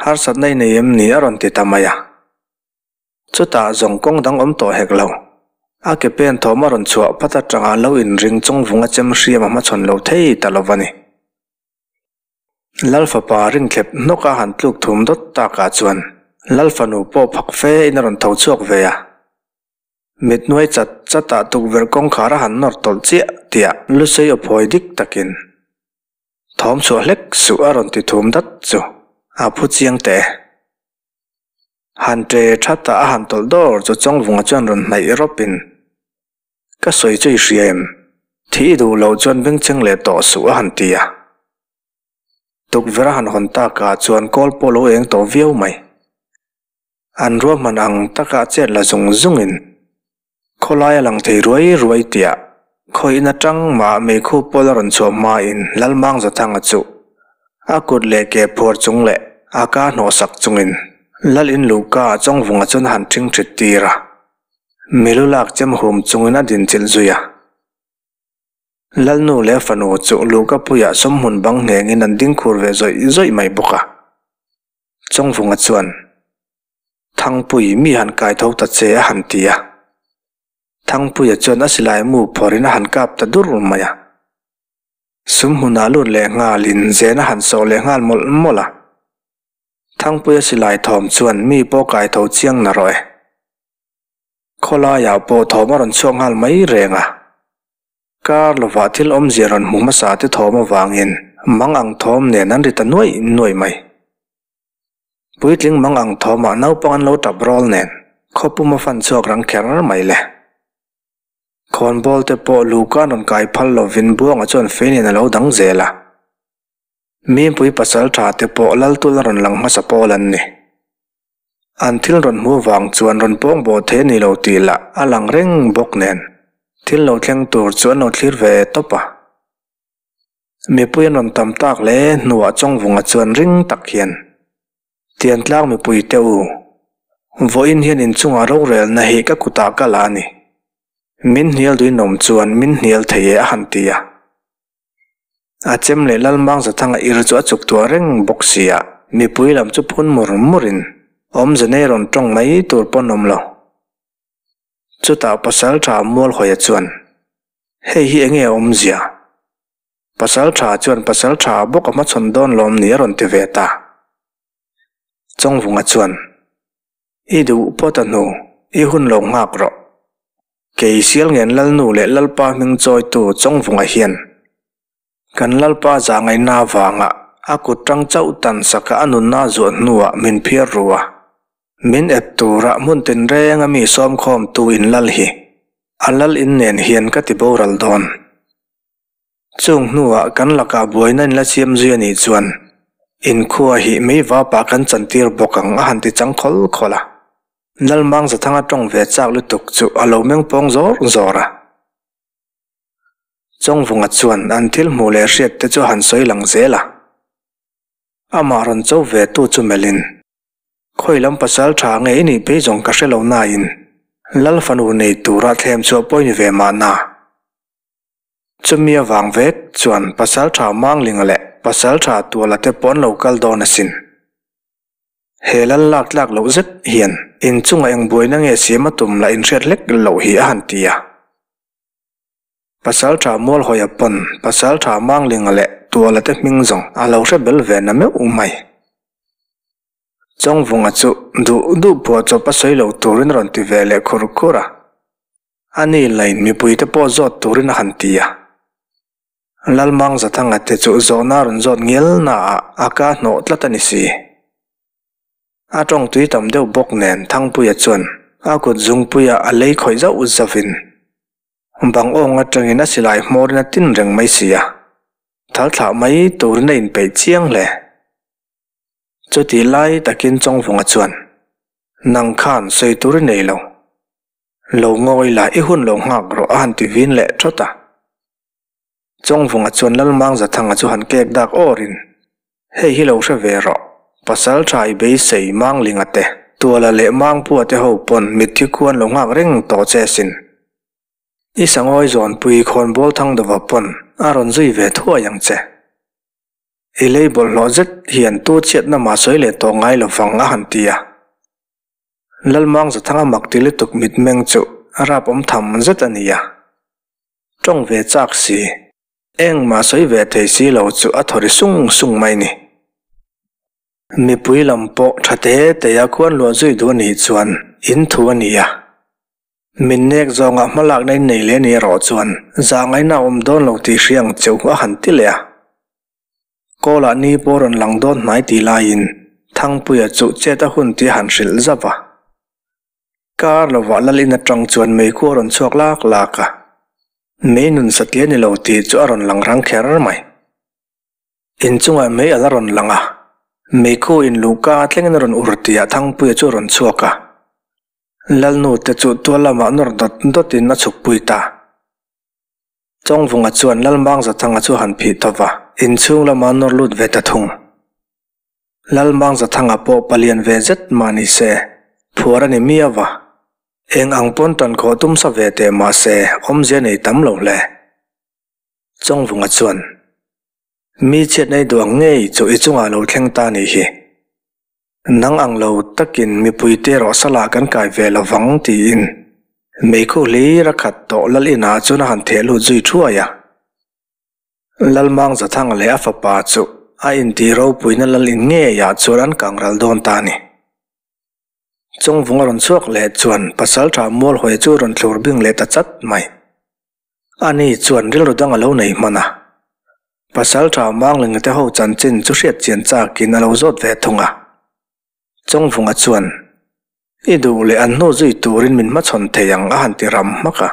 harsatna i nei em ni? a rawn ti ta mai a. Chutah zawng kawng dang awm tawh hek lo. A ke pen thawm a rawn chhuah phat atanga lo inring chung vung a chem hriam a hmachhawn lo thei ta lo va ni. Lal fapa ringthlep hnawk a han tluk thum dawt takah chuan Lal fanu pawh phak fe in a rawn tho chhuak ve a. Mit nuai chat chatah tukverh kawngkhar a han nawr tawlh chiah tiah lusei aw phawi dik takin thawm chhuah hlek suh a rawn ti thum dat chu a phu chiang teh e. Han ṭe ṭhat a, a han tawlh dawr chu Chawngvunga chuan rawn hnaih rawpin, Ka sawi chu i hria em? Thih i duh loh chuan bengchheng leh tawh suh a han ti a. Tukverh a han hawn takah chuan kawl pawh lo eng tawh viau mai. An ruahman ang taka chet la zung zungin khawlai a lang thei ruai ruai tiah khawihin aṭang mah meikhu pawl a rawn chhuah hmain Lalmangzathanga chu a kut leh ke phuar chung leh a ka hnawhsak chungin Lal in luhka ah Chawngvunga chuan a han ṭhingṭhit tir a, milu lak chem hum chungin a dinchilh zui a. Lalnu leh fanu chu luhka puiah sawmhmun bang nghengin an ding khur ve zawih zawih mai bawk a. Chawngvunga chuan, Thangpui, mi han kai tho ta che a han ti a. Thangpuia chuan a silai mu phawrhin a han kap ta dur mai a. Sum hmunah lut leh nghalin zen a han sawh leh nghal mawlh mawlh a. Thangpuia silai thawm chuan mi pawh kai tho chiang na rawh e. Khawlaiah pawh thawm a rawn chhuak nghal mai reng a. Kar lovah thil awmzia rawn hmu hmasa te thawm avangin mang ang thawm nen an ri ta nuaih nuaih mai. Puitling mang ang thawmah naupang an lo tap rawl nen khawpum a fan chhuak rang kher mai le. Khawnbawl te pawh Luka rawn kai phal lovin Buanga chuan fei nen a lo dang zel a. Mimpui pasal tha te pawh Laltul a rawn lang hmasa pawl an ni. An thil rawn hmu vang chuan rawn pawng bawh thei a ni lo tih lah a lang reng bawk nen thil lo thleng tur chu an lo thlir ve tawp a. Mipui an rawn tam tak hle hnuah Chawngvunga chuan ring tak hian, Tiantlang mipui te u, vawiin hian inchungah rorelna hi ka kutah ka la a ni. Min hnial duinawm chuan min hnial thei e a han ti a. A chem leh Lalmang Zathanga ir chu a chuk tuah reng bawk si a, mipui lam chu phun mur murin awmze nei rawn tawng mai tur pawn awm lo. Chutah Pasaltha Mualhawia chuan, Hei hi enge awmzia? Pasaltha chuan Pasaltha bawk a hmachhawn dawn lawm ni a rawn ti ve ta. Chawngvunga chuan, I duh pawt a hnu, i hun lo nghak rawh. Kei Sialngen Lalnu leh Lalpa hming chawitu Chawngvunga hian kan Lalpa zahngaihna avanga a kut tang chauh tan saka a nunna zuah hnuah min phiar ru a, min ep tura hmun tinrenga mi sawmkhawmtu in lal hi a lal in nen hian ka ti boral dawn. Chung hnuah kan lakah buaina in la siam zui a nih chuan inkhua hi mei vapah kan chantir bawk ang a han ti chang khawl khawl a. Lalmang Zathanga tawng ve chak lutuk chu a lo meng pawng zawr zawr a. Chawngvunga chuan an thil hmuh leh hriat te chu a han sawi lang zel a. Amah rawn cho ve tu chu melhin, Khawi lam pasal tha nge i nih phei zawng ka hre lo nain Lal fanu nei tura thlem chhuah pawh i ni ve mahna. Chumi avang vek chuan Pasaltha Manglinga leh Pasaltha Tuala te pawh an lo kal dawn asin. He lal lak tlak loh zet hian inchungah eng buaina nge siam a tum lah inhriat hlek loh hi a han ti a. Pasaltha Mualhawia pawn Pasaltha Manglinga leh Tuala te hming zawng a lo hre bel ve na meuh mai. Chawngvunga chu duh duh phuah chawp a sawi lo turin a rawn ti ve leh khur khur a. A ni lain mipuite pawh zawt turin a han ti a. Lalmang Zathanga te chu zawhna rawn zawt ngial naah a ka hnawh tlat a ni si. A tawng tui tam deuh bawk nen Thangpuia chuan a kut zungpuia a lei khawih zauh zauhin bang awng atangin a silai hmawrin a tin reng mai si a, thal thlah mai turin a inpeih chiang hle. Chutih lai takin Chawngvunga chuan, Nang khan sawi tur i nei lo. Lo ngawi la, i hun lo nghak rawh a han ti vin leh thawt a. Chawngvunga chuan Lalmang Zathanga chu han kek dak awrin, Hei hi lo hre ve rawh, pasal tha i beisei Manglinga te, Tuala leh Mangpua te ho pawn mitthi khuan lo nghak reng tawh che sin. I sangawi zawnpui khawnbawl Thangdova pawn a rawn zui ve thuai ang che. I lei bawlhhlawh zet hian tu chhiatna mah sawi leh tawh ngai lovang a han ti a. Lalmang Zathanga mak ti lutuk mitmeng chu a rap awm tham zet a ni a. Tawng ve chak si, engmah sawi ve thei si lo chu a thaw ri sung sung mai ni. Mipui lam pawh tha te te a khuan luah zui duh a nih chuan in thu a ni a. Min nek zawngah hmalakna in nei leh a ni erawh chuan zahngaihna a awm dawn lo tih hria ang cheu a han ti leh a. Kawlah ni pawh rawn lang dawn hnai tih laiin Thangpuia chu chet a hun tih a han hrilh zauh a. Kar lovah Lalin atang chuan meikhu a rawn chhuak lak lak a, mei nun satliah ni lo tih chu a rawn lang rang kher mai. Inchungah mei a la rawn lang a, meikhu in luhka thlengin a rawn ur tihah Thangpuia chu a rawn chhuak a. Lalnu te chu tual lamah nawr dawt dawtin a chhukpui ta. Chawngvunga chuan Lalmang Zathanga chu a han phih tawp a, inchhung lama nawr lut ve ta thung. Lalmang Zathanga pawh palian ve zet mah ni se, phuar a ni miau a. Eng ang pawn tan khawh tum sa ve teh mah se, awmzia nei tam lo hle. Chawngvunga chuan, Mi chhiatna i duh ang ngei chu i chungah lo thleng ta nih hi. Nang ang lo takin mipuite erawh salah kan kai ve lo vang tiin meikhu hlir a khat tawh Lal inah chuan a han theh lut zui thuai a. Lalmang Zathanga leh a fapa chu a intih ropuina Lal in ngeiah chuan an kang ral dawn ta a ni. Chawngvung a rawn chhuak leh chuan Pasaltha Mualhawia chu a rawn thlur bing leh ta chat mai. Ani chuan rilru dang a lo nei hman a. Pasaltha Manglinga te ho chanchin chu hriat chian chakin a lo zawt ve thung a. Chawngvunga chuan, I duh leh an hnu zui turin min hmachhawn thei ang a han ti ram hmak a.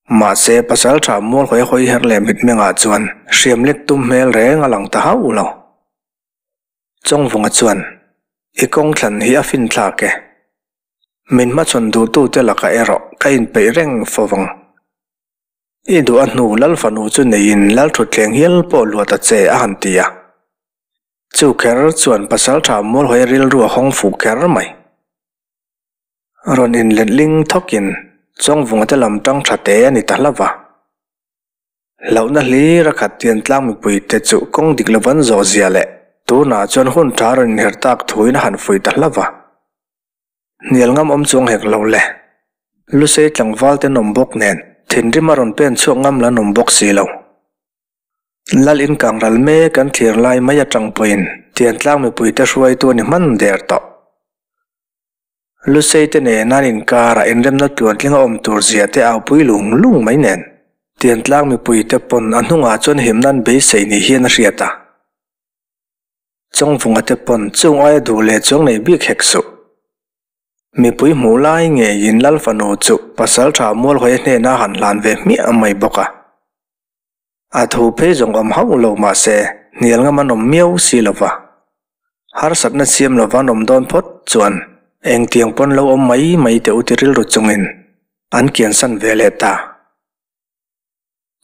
Mahse, Pasaltha Mualhawi hawi her leh mitmengah chuan hriam lek tum hmel reng a lang ta hauh lo. Chawngvunga chuan, I kawng thlan hi a finthlak e. Min hmachhawn duhtute lakah erawh ka inpeih reng fo vang. I duh a hnu Lal fanu chu neiin Lal thutthleng hial pawh luat a che a han ti a. Chu kher chuan Pasaltha Mualhawia rilru a hawng fuh kher mai. Rawn inletling thawkin Chawngvunga te lam tang tha te a ni ta hlauh va. Hlauhna hlir a khat tian tlang mipui te chu kawng dik lo van zawh zia leh tunah chuan hun tha rawn inher tak thuin a han fuih ta hlauh va. Hnial ngam awm chuang hek lo le. Lusei tlangval te an awm bawk nen thinrim a rawn pen chhuak ngam la an awm bawk si lo. Lal in kang ral mek an thlir lai mai atang pawhin tiantlang mipui te hruaitu a ni hman der tawh. Lusei te nen an inkarah inremna tluantling a awm tur zia te aupui lung lung mai nen Tiantlang mipui te pawn a hnungah chuan himna an beisei ni hian a hriat a. Chawngvunga te pawn chung aia duh leh chuang nei bik hek suh. Mipui hmuh lai ngeiin Lal fanu chu Pasaltha Mualhawia hnena han hlan ve hmiah mai bawk a. A thu phei zawng awm hauh lo mahse hnial ngam an awm miau si lo va. Harsatna siam lova an awm dawn phawt chuan engtiang pawn lo awm mai mai teh u ti rilru chungin an kiansan ve leh ta.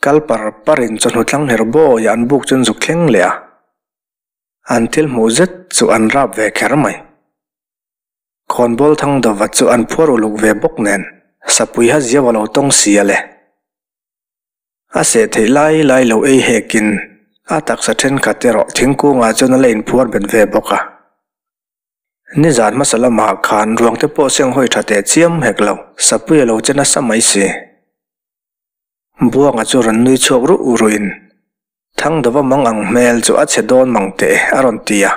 Kal par parin chawhnu tlang her bawiah an buk chu an zuk thleng leh a. An thil hmuh zet chu an rap ve kher mai. Khawnbawl thang dawva chu an phuar uluk ve bawk nen sapui ha ziau a lo tawng si a le. A seh theih lai lai lo ei hekin a taksa thenkhat erawh thingkungah chuan a la inphuar bet ve bawk a. Nizan hmasa lamah khan ruang te pawh seng hawi tha teh chiam hek lo, sapui a lo che nasa mai si. Buanga chu rawn nui chhuak ruh ruhin, Thangdova mang ang hmel chu a chhe dawn mang teh a rawn ti a.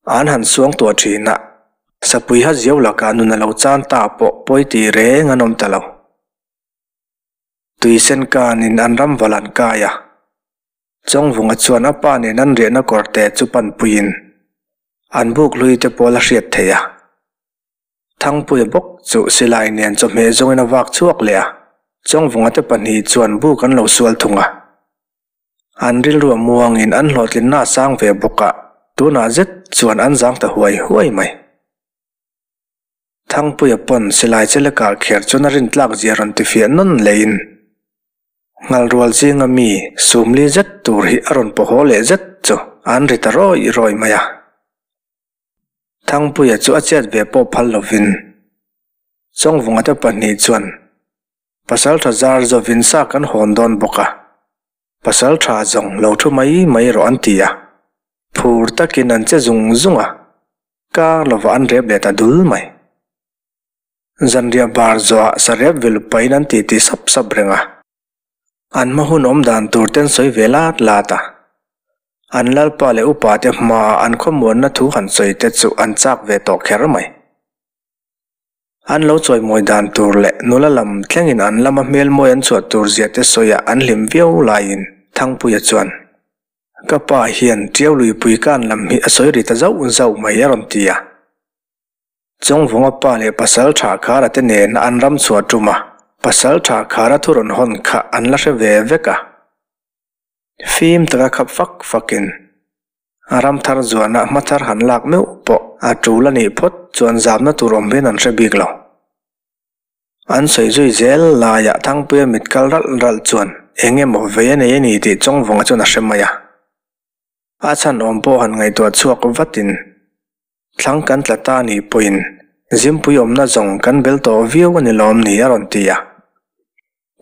An han suang tuah thin a, sapui ha ziau lakah nun a lo chan ta pawh pawi ti reng an awm ta lo. Tui sen kanin an ram val an kai a. Chawngvunga chuan a pa nen an riahna kawr te chu panpuiin an buk hlui te pawl a hriat theih a. Thangpuia bawk chu silai nen chawhmeh zawngin a vak chhuak leh a, Chawngvunga te pahnih chuan buk an lo sual thung a. An rilru a muangin an hlawhtlinna a sang ve bawk a, tunah zet chuan an zang ta huai huai mai. Thangpuia pawn silai che lekah kher chuan a rintlak zia rawn ti fiah nawn leiin Nghalrual zinga mi sumli zet tur hi a rawn pawh haw leh zet chu an ri ta rawi rawi mai a. Thangpuia chu a chet ve pawh phal lovin Chawngvunga te pahnih chuan Pasaltha zar zawin sa kan hawn dawn bawk a, Pasaltha zawng lo thu mai mai rawh an ti a, phur takin an che zung zung a, kar lovah an rep leh ta dul mai. Zanriah bar zawhah sarep vil pahin an titi sap sap reng a, an hma hun awm dan tur te an sawi ve lat lat a, an lalpa leh upa te hmaah an khawmuanna thu han sawi te chu an chak ve tawh kher mai. An lo chawimawi dan tur leh nula lam thlengin an lama hmelmawi an chhuah tur zia te sawiah an hlim viau laiin Thangpuia chuan, Ka pa hian Tiau luipui kan lam hi a sawi ri ta zauh zauh mai a rawn ti a. Chawngvunga pa leh pasal tha Khara te nen an ram chhuah tum a, pasal tha Khara thu rawn hawn kha an la hre ve vek a. Fim taka khap fak fakin A ram thar zuanah hma thar han lak meuh pawh a tul a nih phawt chuan zamna tur awm hian an hre bik lo. An sawi zui zel laiah Thangpuia mit kal ralh ralh chuan eng emaw vei a nei a ni tih Chawngvawnga chuan a hre mai a. A chhan awm pawh han ngaihtuah chhuak vatin thlang kan tla ta nih pawhin Zimpui awmna zawng kan bel tawh viau a ni lawm ni a rawn ti a.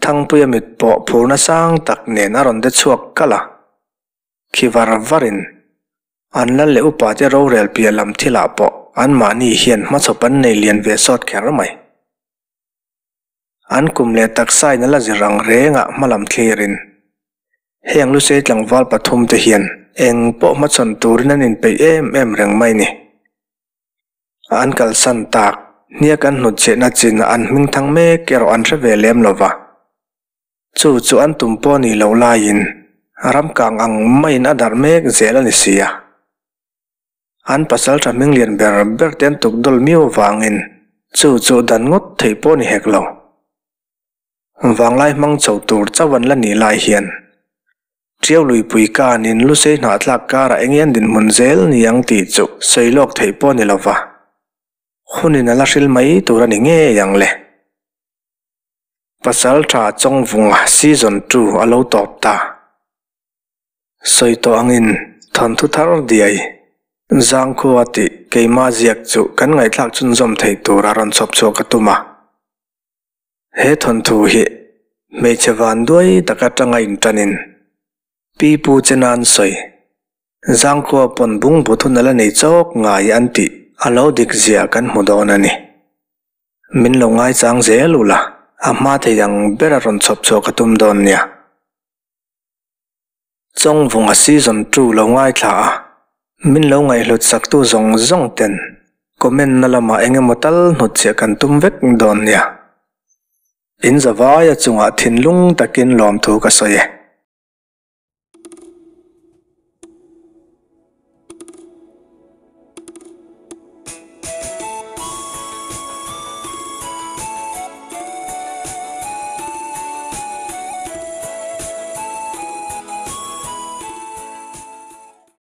Thangpuia mit pawh phurna sang tak nen a rawn de chhuak kalh a. Khi var varin an lal leh upate rorel piah lam thilah pawh anmahni hian hmachhawp an nei lian ve sawt kher mai. An kum leh taksain a la zir ang rengah hmalam thlirin heng Lusei tlangval pathumte hian eng pawh hmachhawn turin an inpeih em em reng mai ni. An kalsan tak hniak an hnutchhiahna chinah an hming thang mek erawh an hre ve lem lo va. Chu chu an tum pawh ni loh laiin ram kang ang maiin a darh mek zel a ni si a. An pasal tha hming lian ber ber te an tuk dawl miau vangin chu chu dan ngawt theih pawh ni hek lo. Vanglai hmang chho tur chauh an la nih lai hian Tiau luipui kanin Lusei hnahthlak karah eng nge an dinhmun zel ni ang tih chu sawi lawk theih pawh ni lova hunin a la hril mai tur a ni ngei ang le. Pasal tha Chawngvunga Season 2 a lo tawp ta. Sawi tawh angin thawnthu thar diai Zangkhua tih keimah ziak chu kan ngaihthlak chhunzawm theih tura rawn chhawp chhuak ka tum a. He thawnthu hi hmeichhe vanduai tak atanga inṭanin Pi Pu Chena an sawi. Zangkhua pawn bungbu thun a la nei chawk ngai an tih a lo dik zia kan hmu dawn a ni. Min lo ngaichang zel ula, a hma thei ang ber a rawn chhawp chhuah ka tum dawn nia. Chawngvunga season 2 lo ngaithla a, min lo ngaihhlut saktu zawng zawng ten comment na lamah eng emaw tal hnutchhiah kan tum vek dawn nia. In zavaia chungah thinlung takin lawmthu ka sawi e.